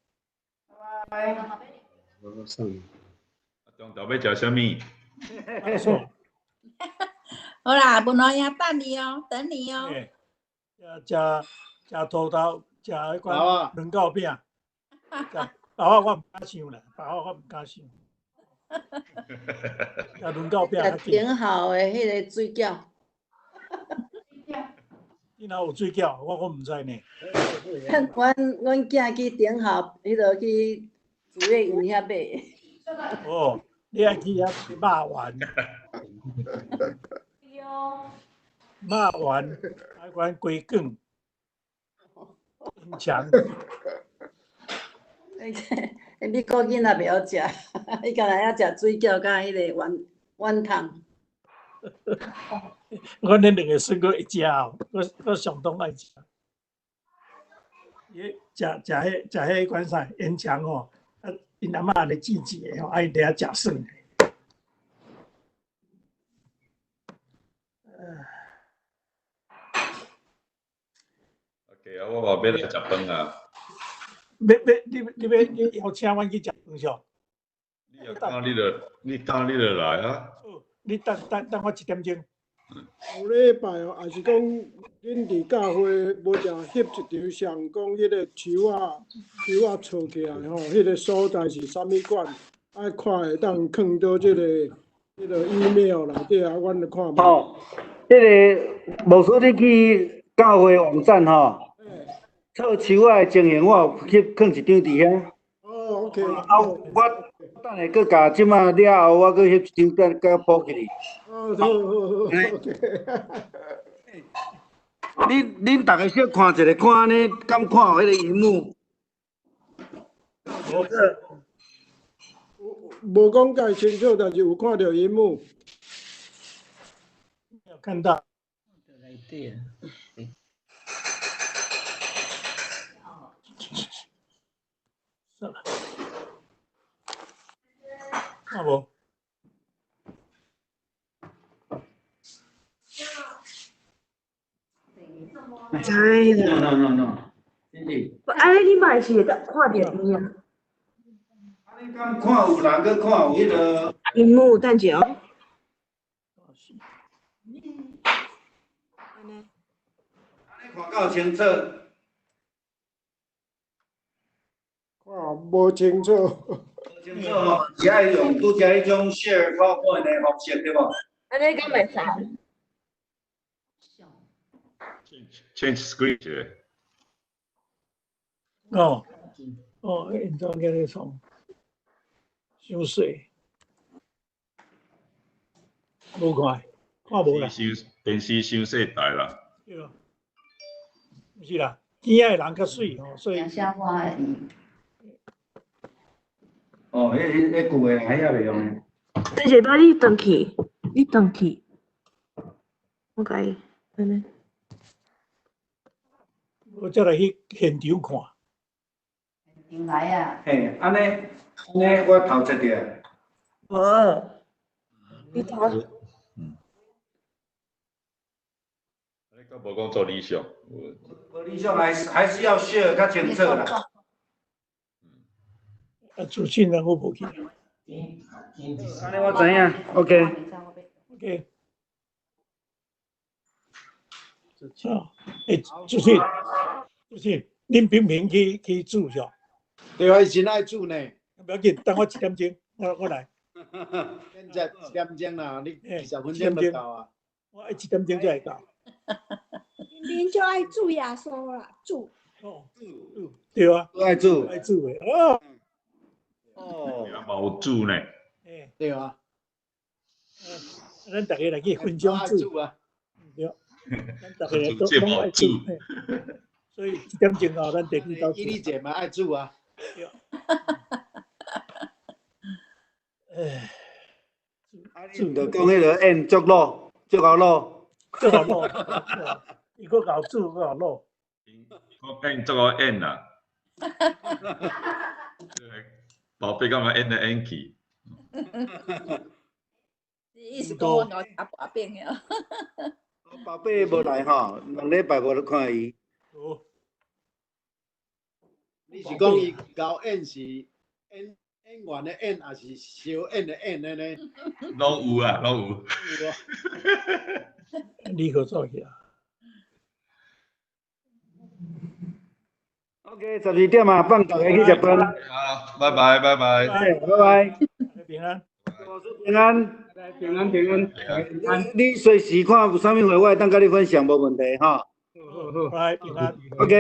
拜拜。中昼欲食啥物？好啦，文华兄等你哦，等你哦。食食土豆，食彼款软糕饼。食包仔我毋敢想啦，包仔我毋敢想。食软糕饼。食顶好的彼个水饺。你若有水饺，我毋知呢。阮囝去顶校，彼落去自乐园遐买。哦，你爱去遐食肉丸。肉丸，还管鸡卷，很强。美国囡仔袂晓食，伊干焦晓食水饺佮彼个丸丸汤。我恁两个孙阁会食哦，我相当爱食。伊食食彼食彼款啥烟肠吼，啊，𪜶阿嬷咧煎一个吼，啊，𪜶伫遐食耍。 OK 啊，我嘛欲来食饭啊。欲欲你你欲你邀请阮去食饭啥？你若敢你就你敢你就来啊。你等等等我一点钟。有礼拜哦，也是讲恁伫教会无定翕一张相，讲彼个树仔树仔错起来吼，彼个所在是啥物款？爱看会当囥佗这个彼个 email 内底啊，阮就看觅。哦，彼个牧师你去教会网站吼，错树仔的情形，我有翕囥一张伫遐。哦，OK。啊，我等下阁共这马了后，我阁翕一张，阁阁补起去。哦，好好好，OK。恁逐个小看一下，看按呢，敢看有彼个萤幕？无讲介清楚，但是有看著萤幕。有看到。算了。看无？知啦。 No no no。安呢你嘛是会当看著伊啊？你敢看有人阁看有彼个？萤幕，等者哦。看够清楚？看无清楚。无清楚吼，是爱用拄才彼种 share PowerPoint 的方式，对无？按呢敢袂使？ Change screen 一下。哦，哦，𪜶怎叫咧创？伤细，无看，看无啦。电视伤细台啦。对啊，毋是啦，耳仔的人较媠吼，所以。哦，彼彼旧的，彼也袂用的。等下，把你转去，你转去，我共伊，按呢。我才来去现场看。现场来啊！嘿，按呢，按呢，我头切著。无，你头。你阁无讲做理想。无理想，还是要 share 较清楚啦。啊，自信人我无去。按呢我知影，OK。 OK。啊，欸，主持，主持，恁平平去煮是？对啊，伊真爱煮呢。不要紧，等我一点钟，我来。现在一点钟啦，你20分钟就到啊。我一点钟才会到。平平就爱煮耶稣啦，煮。哦，对啊。爱煮。爱煮的哦。哦。嘛有煮呢。对啊。咱逐个来去分享煮啊。对。咱逐个都拢爱煮。所以一點鐘後，咱地去到。伊你姐嘛愛煮啊。唉，你就講彼个演足滷，足𠢕滷，足𠢕滷，伊閣𠢕煮，閣𠢕滷。我演足𠢕演啦。寶貝感覺演來演去。你意思講我𠢕食薄餅了？寶貝無來吼，兩禮拜無看伊。你是講伊𠢕演是演演員的演，還是小演的演的呢？攏有啊，攏有。你閣做去啊？OK，12點啊，放大家去食飯。好，拜拜，拜拜。拜拜。平安。平安。平安平安平安。你隨時看有啥物話，我會當佮你分享，無問題吼。好，拜，平安。 OK。